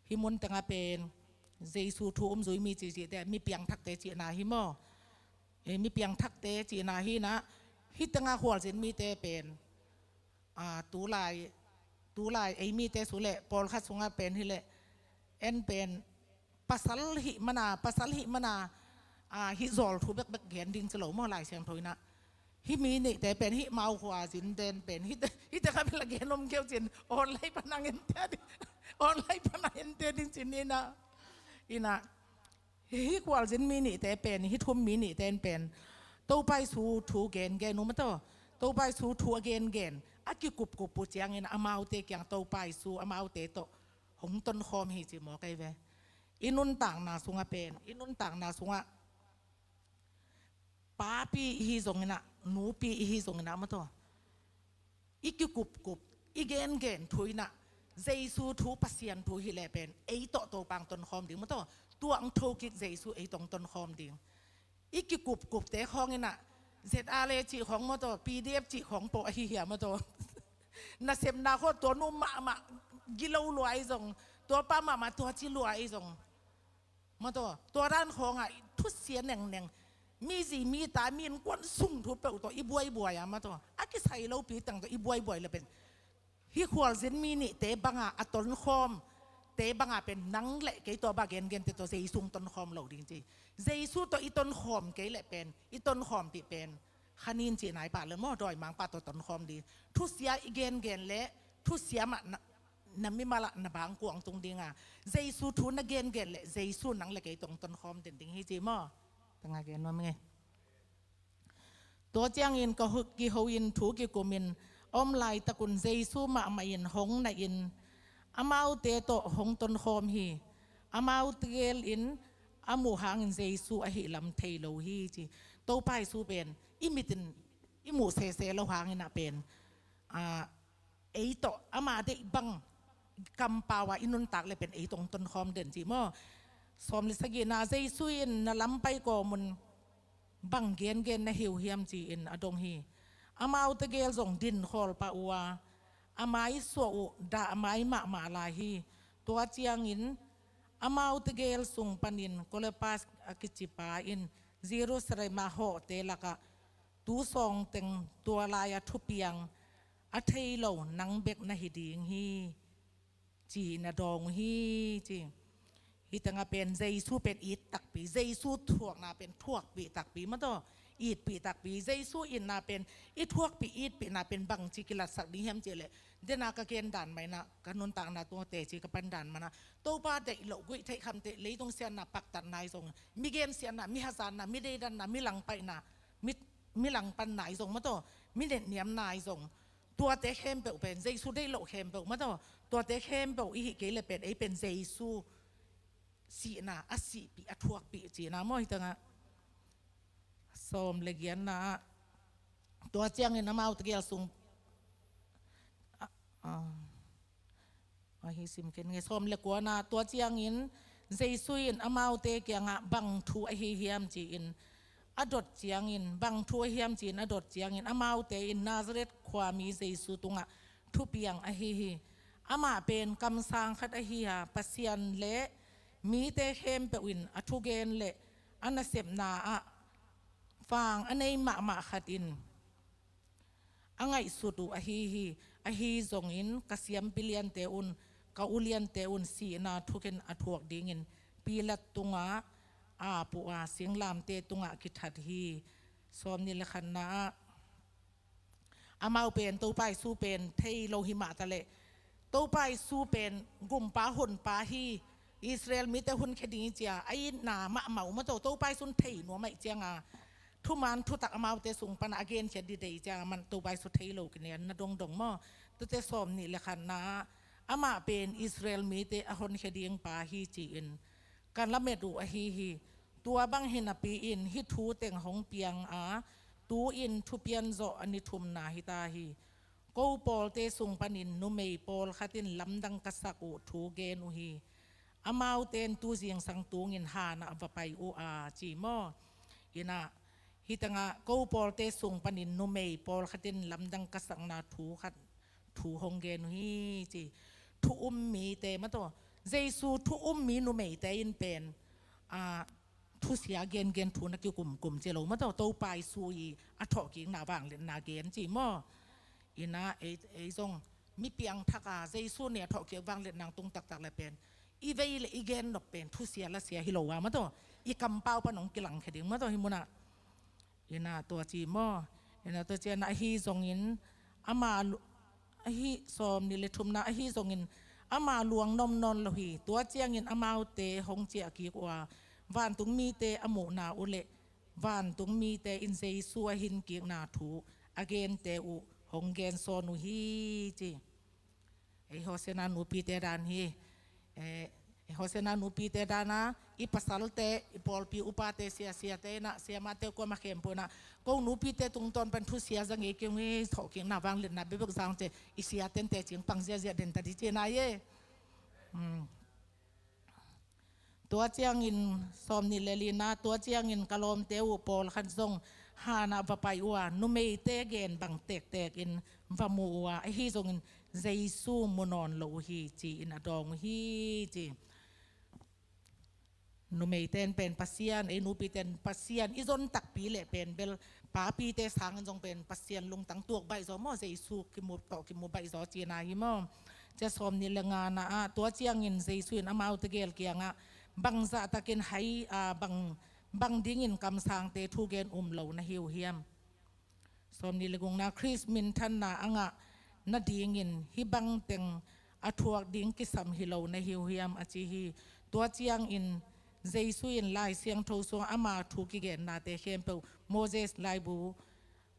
Hih mun tengah pen Jesu thu um zui mi ci cihte, mi piangthakte cihna hi maw. E, mi piangthakte cihna hi inah, hih tengah khualzin mite pen, a, tulai, tulai ei mite su leh pawlkhat sungah pen hi leh, en pen pasal hih mana, pasal hih mana, a, hih zawl thu bekbek gen ding ci lo maw, Lai Siangtho inah. Hih mi nihte pen hih Emau khua zin den pen hih, hih tengah bel a gen om keu cin, online pan a ngente ding, online pan a ngente ding cin inah. Inah, hih khualzin mi nihte pen, hih thum mi nihte in pen Topa Jesu thu gengen uh maw taw. Topa Jesu thu a gengen, a kikupkup uh ciangin amaute kiang Topa Jesu amaute tawh hong tonkhawm hi ci maw kei ve. I nuntakna sungah pen, i nuntakna sungah papi ihi zong inah, nupi ihi zong inah maw taw, i kikupkup, i gengen thu inah, Jesu thu, Pasian thu hi leh pen ei tawh Topa hong tonkhawm ding maw taw. Tua hong thokik Jesu ei tawh hong tonkhawm ding. I kikupkupte khawng inah, Z R A cih khawng maw taw, P D F cih khawng paw ahi hiam maw taw. Nasepna khawng tua nu mahmah gilo lua ahi zong, tua pa mahmah tua ci lua ahi zong maw taw, tua dan khawngah thusia nengneng, mi zi mi ta, mi innkuan sung thu peuh tawh i buaibuai a maw taw, a kisai lopi teng tawh i buaibuai le pen hih khualzin mi nihte banga a tonkhawmte banga pen nang le kei tua bang gengente tawh Jesu hong tonkhawm lo ding ci. Jesu tawh i tonkhawm kei leh pen, i tonkhawmpih pen khanin cih nai pah le maw, dawimangpa tawh tonkhawm ding. Thusia i gengen le thusia mah na, na mimal ah na bangkuang tung ding a, Jesu thu na gengen le Jesu nang le kei tawh hong tonkhawm den ding hi ci maw. Tengah gen nuam i ngei. Tua ciangin ka hu-, kiho in thu kikum in om laitak un Jesu mahmah in hong na in amaute tawh hong tonkhawm hi. Amaute gel in a muh hangin Jesu ahih lam thei lo hi ci. Topa Jesu pen i mit in i muh sese lo hang inah pen, a, ei tawh ama deih bang kampau a i nuntak le pen ei tawh hong tonkhawm den ci maw. Sawm le sagihna, Jesu in na lam pai kawm un bang gengen na hi uh hiam ci-in a dong hi. Amaute gel zong dinkhawl pah uh a, a mai suah uh dah mai mahmah lai hi. Tua ciangin amaute gel sung panin Klopas a kicipa in Jerusalem a hawhte lakah tu sawng teng tua lai-a thupiang a thei lo nang bek na hi ding hi, ci-in a dawng uh hi ci. Hih tengah pen Jesu pen it takpi, Jesu thuakna pen thuakpih takpi maw taw, itpih takpi. Jesu itna pen i thuakpih itpihna pen bangci kilatsak ding hiam cih leh, dena ka gen dan mah inah, ka nuntakna tua teci ka pan dan mah inah, Topa deih loh guih theih khamte, leitung siatna paktatna ahi zong, mi gensiatna, mi hazatna, mi deidanna, mi langpaihna, mi, mi langpanna ahi zong maw taw, mi netniamna ahi zong, tuate khempeuh pen, Jesu deih loh khempeuh maw taw, tuate khempeuh i hih kei le pen, ei pen Jesu sihna a sihpih, a thuakpih cihna maw. Hih tengah sawm le giatna ah, tua ciangin amaute gel sung, a, a, ahi sim khin ngei. Sawm le kuana, tua ciangin Jesu in amaute kiangah bang thu ahi hiam ci-in a dot ciangin, bang thu ahi hiam ci-in a dot ciangin, amaute in Nazareth khuami Jesu tungah thupiang ahi hi. Amah pen kamsang khat ahi a, Pasian le mite khempeuh in a thugen le a nasepna ah fang a nei mahmah khat in a ngaihsut uh ahi hi. Ahi zongin ka siampi liante un, ka uliante un sihna thukin a thuak dingin Pilat tungah ap uh a, singlamte tungah kithat hi. Sawm nih le khatna ah, Amau pen Topa Jesu pen thei lo hi mah taleh, Topa Jesu pen gumpa honpa hi, Israel mite honkhia ding hi ci-a a itna mahmah uh maw, Topa Jesu in thei nuam ahih cianga thuman thutak amaute sung pana a genkhia ding deih cianga amah Topa Jesu thei lo kinianna dongdong maw. Tuate sawmnih le khatna ah amah pen Israel mite a honkhia dingpa hi ci-in ka lamet uh ahi hi. Tua bang hi napi-in hih thu teng hong piang a, tu-in thupian zawh a ni thumna hi ta hi. Ko pawlte sung panin numei pawlkhat in lamdang ka sak uh thu gen uh hi. Amaute in tu zingsang tungin hanah va pai uh a ci maw. Inah hih tengah ko pawlte sung panin numei pawlkhat in lamdang ka sakna thu khat thu hong gen uh hi ci. Thu um mite maw, Jesu thu um mi numeite in pen a thusia gengen thu na kikumkum ci lo maw, Topa Jesu i a thawhkikna vangliatna gen ci maw. Inah ei, ei zong mi piangthak a Jesu ni a thawhkik vangliatna tung taktak le pen i vei le i gen nop pen thusia lasia hi lo a maw, i kampau pan hong kilangkhia ding maw hih munah. Inah tua ci maw. Inah tua ciang ahi zongin ama lu-, ahi sawmnih le thumna ahi zongin ama luang nom nawn lo hi. Tua ciangin amaute hong ciah kik uh a, vantung mite a muhna uh le vantung mite in Jesu a hinkikna thu a gente uh hong gensawn uh hi ci. Ei Hosana nupite dan hi. Eh, Hosana nupite dana i pasalte, i pawlpi upate, siasiate inah, siamate kuama khempeuh inah ko nupite tungtawn pan thusia za ngei kei ung ei, thawhkikna vangliatna bekbek zang ci. I siaten teci pang ziahziah den ta di ci na ei. Hmm. Tua ciangin sawmnih le lina, tua ciangin ka lawmte uh pawlkhat zong hanah va pai uh a, numeite gen bang tektek in va mu uh a, ahi zongin Jesu mu nawn lo uh hi ci-in a dawng uh hi ci. Numeite in pen Pasian, ei nupite in Pasian i zon takpi leh pen bel papite sangin zong pen Pasian lungtang tuak baih zaw maw, Jesu kimu tawh kimu baih zaw cina hi maw. Cia sawmnih le ngana ah, tua ciangin Jesu in amaute gel kiangah, bangzahtakin hai a, bang, bang dingin kamsangte thugen um lo na hi uh hiam? Sawmnih le gukna, Khrist minthanna a ngah nadingin hih bangteng a thuak ding kisam hi lo na hi uh hiam a ci hi. Tua ciangin Jesu in Lai Siangtho sungah ama thu kigennate khempeuh, Moses laibu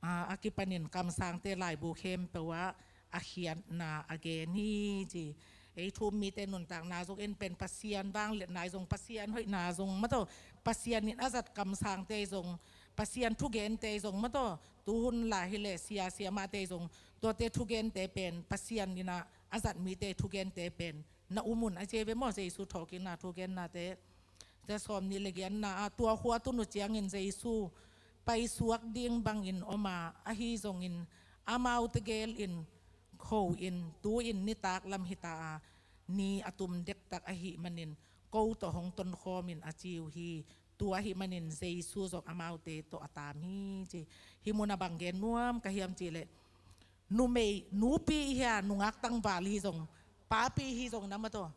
a, a kipanin kamsangte laibu khempeuh ah a khiatna a gen hi ci. Ei thu um mite nuntakna zong in pen Pasian vangliatna i zong, Pasian hoihna zong maw, Pasian in a zat kamsangte i zong, Pasian thugente i zong maw, tuhun lai hileh sia siamahte i zong, tuate thugente pen Pasian inah a zat mite thugente pen na um un a ci ve maw, Jesu thawhkikna thugennate. Cia sawmnih le giatna ah, tua khua tun uh ciangin Jesu paisuak ding bangin om a, ahi zongin amaute gel in kho in, tu-in nitak lam hita a, ni a tum dektak ahih manin ko tawh hong tonkhawm in a ci uh hi. Tua ahih manin Jesu zong amaute tawh a taam hi ci. Hih munah bang gen nuam ka hiam cihleh, numei, nupi hi a, nungak tangval hi zong, papi hi zong na maw,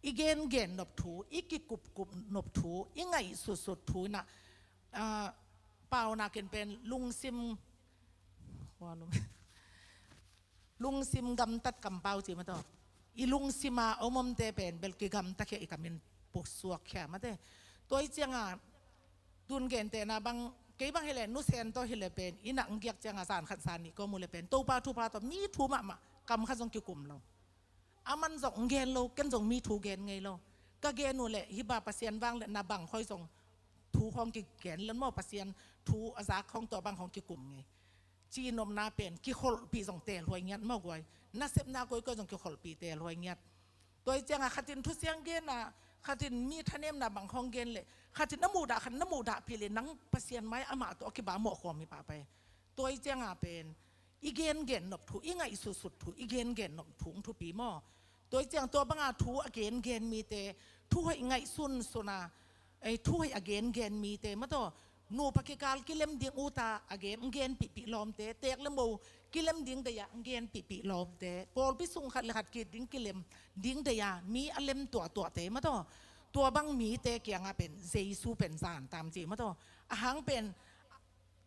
i gengen nop thu, i kikupkup nop thu, i ngaihsutsut thu inah, ah, paunakin pen lungsim, lungsim gamtat kampau ci maw, i lungsima omomte pen bel kigamta khia, i kamin pusuak khia maw te. Tua i cianga tun gentehna bang, kei bang hileh nusen tawh hileh pen i nak ngiak cianga zan khat zan nih kawm uh le pen Topa thupha tawh mi thu mahmah, kam khat zong kikum lo. Aman zong ngen lo, ken zong mi thu gen ngei lo. Ka gen uh leh hih bang Pasian vangliatna bang khawng zong thu khawng kigen lo maw, Pasian thu a zak khawng tua bang khawng kikum ngei. Cinopna pen kikholhpih zong telhuai ngiat maw guai. Nasepna koikoi zong kikholhpih telhuai ngiat. Tua i cianga khatin thusiang gen a, khatin mi thanemna bang khawng gen leh, khatin na muhdah, khatin na muhdahpih leh nang Pasian mai amah tawh a kiba mawhkhawm hi pahpah hi. Tua i cianga pen i gengen nop thu, i ngaihsutsut thu, i gengen nop thu hong thupi maw. Tua i ciang tua banga thu a gengen mite, thu hoih ngaihsunsun a, ei, thu hoih a gengen mite maw, nupa kikal kilem ding uta a gen, genpihpih lawmte, teek le mo kilem ding deih a genpihpih lawmte, pawlpi sung khat le khat kit ding kilem ding deih a mi a lem tuahtuahte maw, tua bang mite kiangah pen Jesu pen zan taam ci maw. A hang pen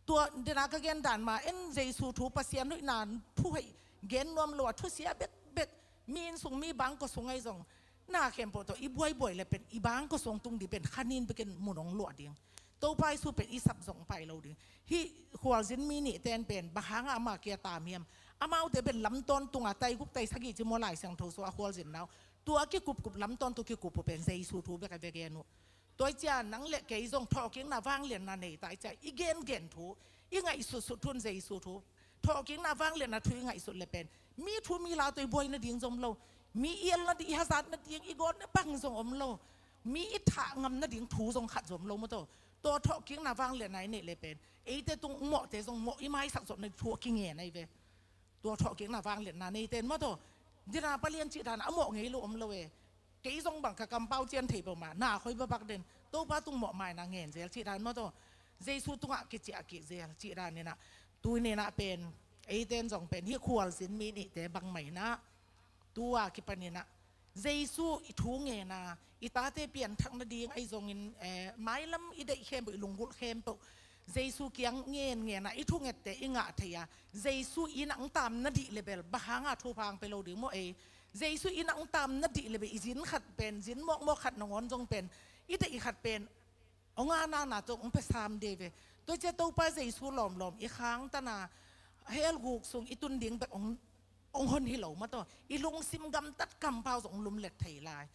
Tua dena ka gen dan mah en, Jesu thu, Pasian hoihna thu hoih gen nuam lo a, thusia bekbek, mi inn sung, mi bangkua sung ahi zong, na khempeuh tawh i buaibuai le pen i bangkua sung tung ding pen khanin bekin mun hong luah ding. Topa Jesu pen i sap zong pai lo ding. Hih khualzin mi nihte in pen bang hanga ama kia tam hiam? Amaute pen lam tawntunga tai guk tai sagih ci maw, Lai Siangtho sung a khualzinna uh. Tua kikupkup, lam tawntung kikup uh pen Jesu thu bek a bia gen uh. Tua hi ciang nang le kei zong thawhkikna vangliatna nei ta hi ciang, i gengen thu, i ngaihsutsut thu in Jesu thu, thawhkikna vangliatna thu i ngaihsut le pen mi thu mi la tawh i buai nading zong om lo. Mi i el nading, i hazat nading, i gawt na bang zong om lo. Mi i thah ngam nading thu zong khat zong om lo maw taw. Tua thawhkikna vangliatna i neih le pen eite tung mawhte zong mawh i maisak zawh nading thu a kingen ahi ve. Tua thawhkikna vangliatna neite in maw taw, dina palian cih dan a mawh ngei lo om lo e. Kei zong bang ka kampau cian thei peuhmah, na khoi babak den, Topa tung mawh maina ngen zel cih dan maw taw, Jesu tungah kiciah kik zel cih dan inah, tuni inah pen eite in zong pen hih khualzin mi nihte bangmah inah, tua kipan inah Jesu i thu ngen a, i tate pianthak nading ahi zongin, eh, mailam i deih khempeuh, i lunggulh khempeuh Jesu kiang ngenngen a, i thungette i ngah thei a, Jesu i nang tam nading le bel bang hanga thupha hong pia lo ding maw ei? Jesu i nang tam nading le bel i zin khat pen, zin mawkmawk khat nangawn zong pen, i deih khat pen hong a nana tawh hong pia sam ding ve. Tua ciang Topa Jesu lawmlawm i khangtan a, hell guk sung i tun ding bek hong, hong hon hi lo maw taw, i lungsim gamtat kampau zong hong lumlet thei lai.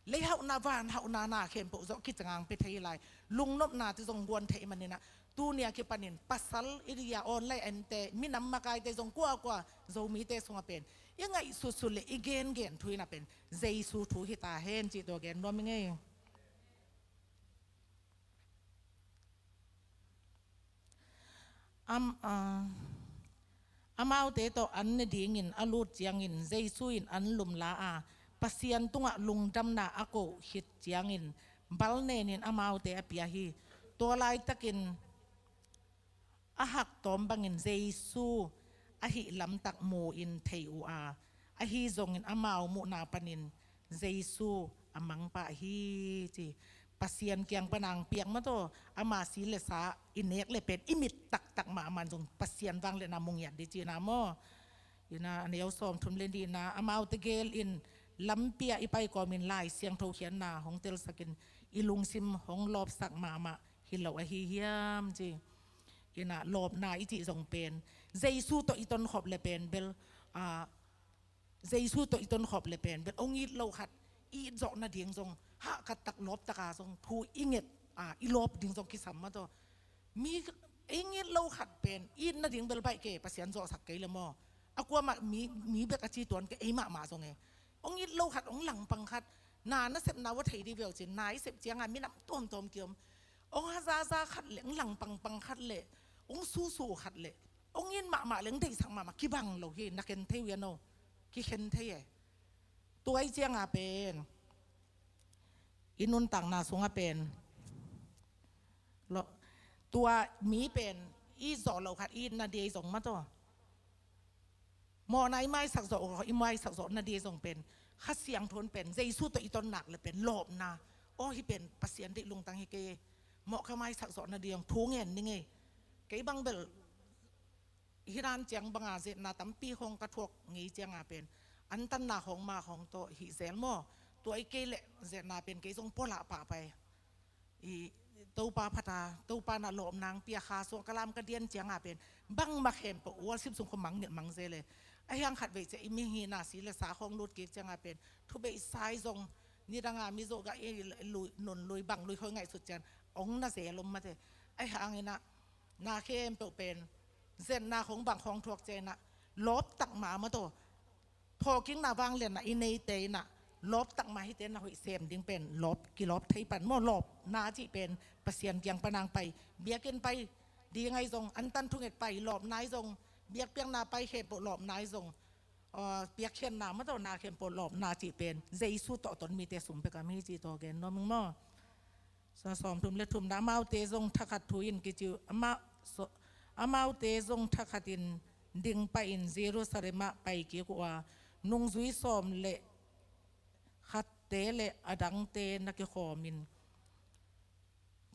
Leihauhna, vanhauhna, na khempeuh zong kiciang hong pia thei lai. Lungnopna te zong guan thei man inah, tuni a kipanin pasal, i ria online ente, minam makaite zong kuakua, Zomite sungah pen i ngaihsutsut le i gengen thu inah pen Jesu thu hi ta hen cih tua gen nuam ing ei. Am, ah, amaute tawh an ne dingin a lut ciangin Jesu in an lumla a, Pasian tungah lungdamna a koh khit ciangin balnenin amaute a pia hi. Tua laitakin a hak tawm bangin Jesu ahih lamtak mu-in thei uh a, ahi zongin amau muhna panin Jesu a mangpah hi ci. Pasian kiang pana hong piak maw taw, ama si le sa i nek le pen i mit taktak mah aman zong Pasian vangliatna mu ngiat ding cihna maw. Inah a neu sawmthum le nihna, amaute gelin lampi ah i pai kawmin Lai Siangtho khiatna hong telsakin i lungsim hong lawpsak mahmah hi lo ahi hiam ci. Inah lawpna i cih zong pen Jesu tawh i tonkhop le pen bel, ah, Jesu tawh i tonkhop le pen bel hong it lo khat i it zawh nading zong hahkat tak lawp taka zong thu i nget, ah, i lawp ding zong kisam maw taw. Mi hong it lo khat pen it nading bel baih kei, Pasian zawhsak kei le maw. A kuamah mi, mi bek a ci tuan kei, ei mahmah zong e. Hong it lo khat, hong langpang khat, na nasepna va thei ding ve uh cin, na i sep cianga minam tuamtuam kiom. Hong hazaza khat le, hong langpangpang khat le, hong susu khat le, hong it mahmah le, hong deihsak mahmah kibang lo hi, na ken thei uh hiam aw, kikhen thei e. Tua i cianga pen i nuntakna sungah pen lo, tua mi pen i zawh lo khat i it nading zong maw taw, mawhna i maisak zawh, i maisak zawh nading zong pen Kha Siangtho in pen Jesu tawh i ton nak le pen lawpna. Aw, hih pen Pasian deih lungtang hi kei, mawh ka maisak zawh nading zong thu ngen ning ei. Kei bang bel hih dan ciang banga zetna tampi khawng ka thuak ngei cianga pen antanna khawng ma khawng tawh hih zel maw. Tua i kei le zetna pen kei zong pualah pahpai. I Topa phata, Topa na lawpna hong pia, Kha sung ka lam ka dian cianga pen bangmah khempeuh worship sung khawng mang nilh mang zel e. Ahi hang khatvei ciah i mihing hihna si le sa khawng lut kik cianga pen thubeihsa i zong, nidanga Mizo gah i lui, nun lui bang lui khawng i ngaihsut ciang hong na zel om mate. Ahi hang inah na khempeuh pen zetna khawng bang khawng thuak ciang inah lawp tak mah maw taw, thawhkikna vangliatna i neite inah lawp tak mah hihte na hoih sem ding pen lawp, kilawp thei pan maw. Lawpna cih pen Pasian kiang pana hong pai, biakinn pai ding ahi zong, antan thunget pai lawpna ahi zong, biakpiakna pai khempeuh lawpna ahi zong, aw, piakkhiatna maw taw, na khempeuh lawpna cih pen Jesu tawh ton mite sung bek a om hi cih tawh gen nuam ing maw. Sa sawmthum le thumna, amaute zong thakhat thu in kici uh, ama, so, amaute zong thakhatin ding pahin Jerusalem ah pai kik uh a, nungzui sawm le khatte le adangte na kikhawmin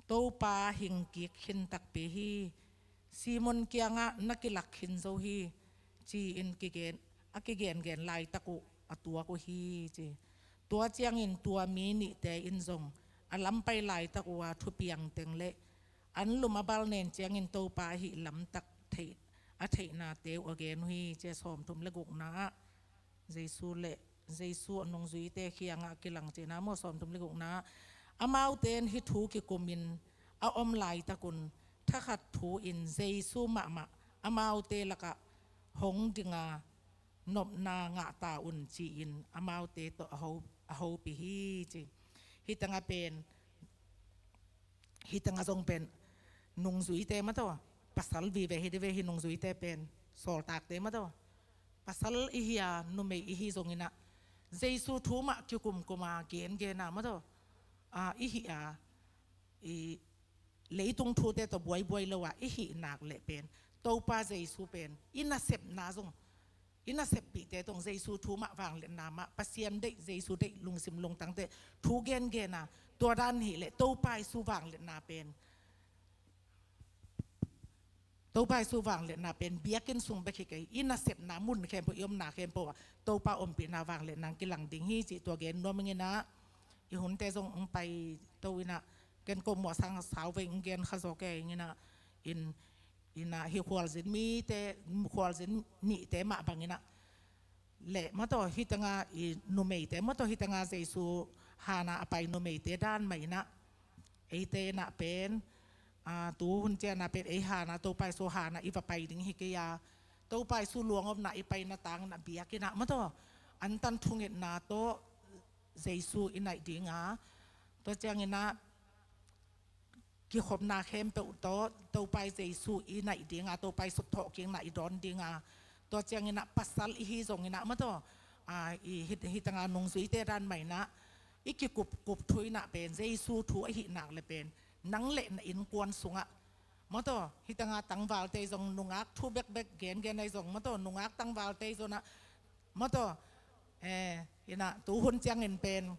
Topa hing kik khin takpi hi. Simon kiangah na kilak khin zo hi, ci-in kigen, a kigengen laitak uh a tuak uh hi, ci. Tua ciangin tua mi nihte in zong a lam pai laitak uh a thupiang teng le an lum a bal nen ciangin Topa ahih lamtak theih, a theihnate uh a gen uh hi, ci a sawmthum le gukna ah Jesu le Jesu a nungzuite kiangah a kilang cihna maw, sawmthum le gukna ah, amaute in hih thu kikumin a om laitakun thakhat thu-in Jesu mahmah amaute lakah hong dinga nopna ngah ta un ci-in amaute tawh a ho, a hopih hi, ci. Hih tengah pen, hih tengah zong pen nungzuite mataw, pasal vive hi di ve, hih nungzuite pen sawltakte mataw, pasal ihi a, numei ihi zonginah Jesu thu mah kikumkuma gengena mataw, a, ihi a, i leitung thute tawh buaibuai lo a ihih nak leh pen Topa Jesu pen i nasepna zong, i naseppihte tawh Jesu thu mah, vangliatna mah, Pasian deih, Jesu deih, lungsim lungtangte thu gengena, tua dan hileh Topa Jesu vangliatna pen, Topa Jesu vangliatna pen biakinn sung bek hi kei, i nasepna mun khempeuh, i omna khempeuh ah Topa ompihna vangliatna kilang ding hi, cih tua gen nuam inginah, i hunte zong hong pai to inah, ken ko muahsang sau vei, hong gen kha zaw kei inginah, in, inah hih khualzin mite, khualzin nihte mah banginah, le mataw, hih tengah i numeite mataw, hih tengah Jesu hana a pai numeite dan mah inah, eite inah pen, a, tu hun cianah pen ei hana, Topa Jesu hana i va pai ding hi kei a, Topa Jesu luangomna i paina tanginah biakinnah mataw, antan thungetna tawh Jesu i naih dinga, tua cianginah kikhopna khempeuh tawh Topa Jesu i naih dinga, Topa i sutthawh kikna i dawn dinga, tua cianginah pasal ihi zonginah mataw, a, i hih, hih tengah nungzuite dan mah inah i kikupkup thu inah pen Jesu thu ahih nak le pen nang le na innkuan sungah mataw, hih tengah tangvalte zong nungak thu bekbek gengen ahi zong mataw, nungak tangvalte zonah mataw, eh, inah tu hun ciangin pen,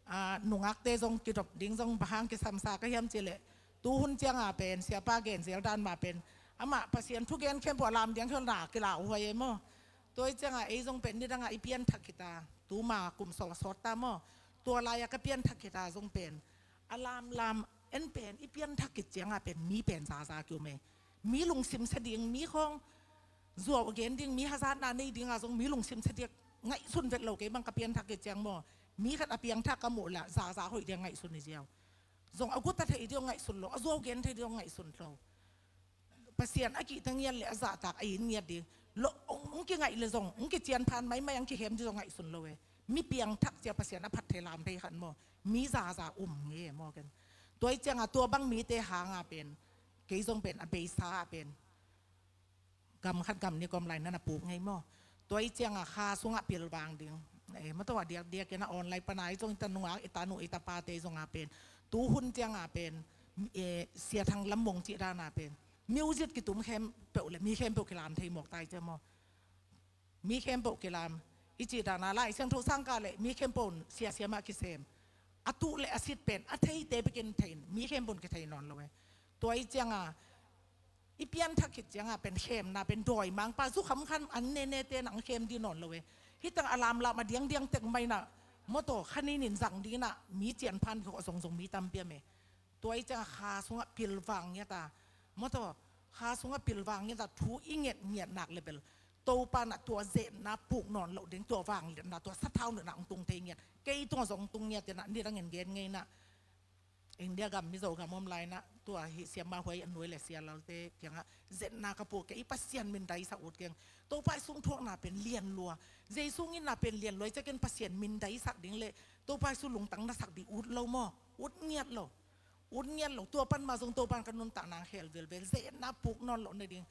a, nungakte zong kidop ding zong bang hang kisamsa ka hiam cihleh, tu hun cianga pen siapa genzel dan mah pen amah Pasian thugen khempeuh a lam diang khel na kilau huai e maw. Tua hi cianga ei zong pen nidanga i pianthak hita, tuma kum sawm a sawt ta maw, tua lai-a ka pianthak hita zong pen a lamlam en pen i pianthak khit cianga pen mi pen zaza kium e. Mi lungsim sa ding, mi khawng zuau a gen ding, mi hazatna nei dinga zong mi lungsim sa diak ngaihsun vet lo kei bang ka pianthak khit ciang maw. Mi khat a piangthak ka muh lah zaza hoih diak ngaihsun hi ziau. Zong a guta thei diak ngaihsun lo, a zuau gen thei diak ngaihsun lo. Pasian a kihta ngiat le a zahtak a in ngiat ding lo, hong kingaih le zong hong kician phan maimai, hong kihem ding zong ngaihsun lo e. Mi piangthak cia Pasian a phat thei lam thei khat maw. Mi zaza um nge maw ken. Tua hi cianga tua bang mite hanga pen kei zong pen a beisa ah pen gam khat gam nih kawm lai na na puk ngei maw. Tua hi cianga kha sungah pilvang ding. Eh, mataw a diakdiak kena online pana i zong i ta nungak, i ta nu, i ta pate zonga pen tu hun cianga pen, eh, Sia Thang Lam Mung cih dana pen music kitum khempeuh le mi khempeuh kilam thei mawk tai cia maw. Mi khempeuh kilam i cih dana Lai Siangtho sangkah le mi khempeuh siasia mah kisem. A tuh le a sit pen a theite bekin thei in mi khempeuh kithei nawn lo e. Tua hi cianga i pianthak khit cianga pen khemna pen dawimangpa zukham kham an nenete nang khem dih nawn lo e. Hih tang a lamlam a diangdiang tek mainah mawtaw khanin in zang dinginah mi cianphan khawh zongzong mi tampi a me. Tua hi cianga kha sungah pilvang ngiata mawtaw kha sungah pilvang ngiata thu i nget ngiat nak le bel Topa nah tua zetna puk nawn loh ding, tua vangliatna, tua sathau nunah hong tung thei ngiat, kei tungah zong hong tung ngiat inah nidangin gen ngeinah. India gam Mizo gam om lainah tua hih siamah huai a nuai le sia lalte kiangah zetna ka puk kei, i Pasian min daisak ut keng. Topa i sungthuakna pen lian lua, Jesu nginna pen lian lua i ciakin Pasian min daisak ding le Topa i su lungtang nasak ding ut lo maw? Ut ngiat lo. Ut ngiat lo. Tua pan mah zong Topa in ka nuntakna khel velvel, zetna puk nawn loh nading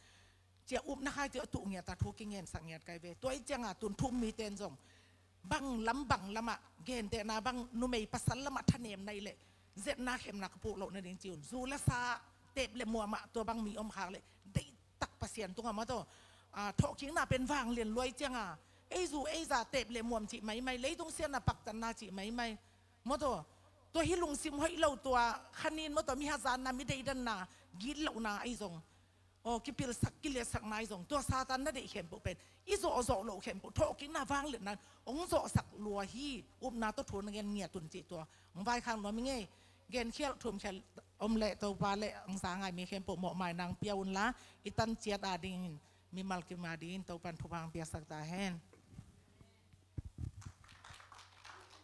cia upna khai tia tuh ngiata thu kingensak ngiat kai ve. Tua i cianga tun thu um miten zong bang lam bang lamah gentehna bang numei pasal lamah thanem nai leh zetna khemna ka puk loh nading ci un. Zu le sa, tep le muamah tua bang mi om khak leh deihtak Pasian tungah mawtaw, a, thawhkikna pen vanglian luai cianga ei zu ei za tep le muam cih maimai, leitung siatna paktatna cih maimai mawtaw. Tua hi lungsim hoih lo, tua khanin mawtaw mi hazatna, mi deidanna, gitlohna ahi zong aw, kipilsak, kiliatsak nai zong, tua Satan na deih khempeuh pen i zawhzawh loh khempeuh, thawhkikna vangliatna in hong zawhsak lua hi. Upna tawh thu na gen ngiat un cih tua hong vaikhak nuam ing ei. Genkhial thumkhial om leh Topa leh hong za ngai mi khempeuh mawhmaina hong pia unla, i tan ciat adingin, mimal kim adingin Topa in thupha hong piaksak ta hen.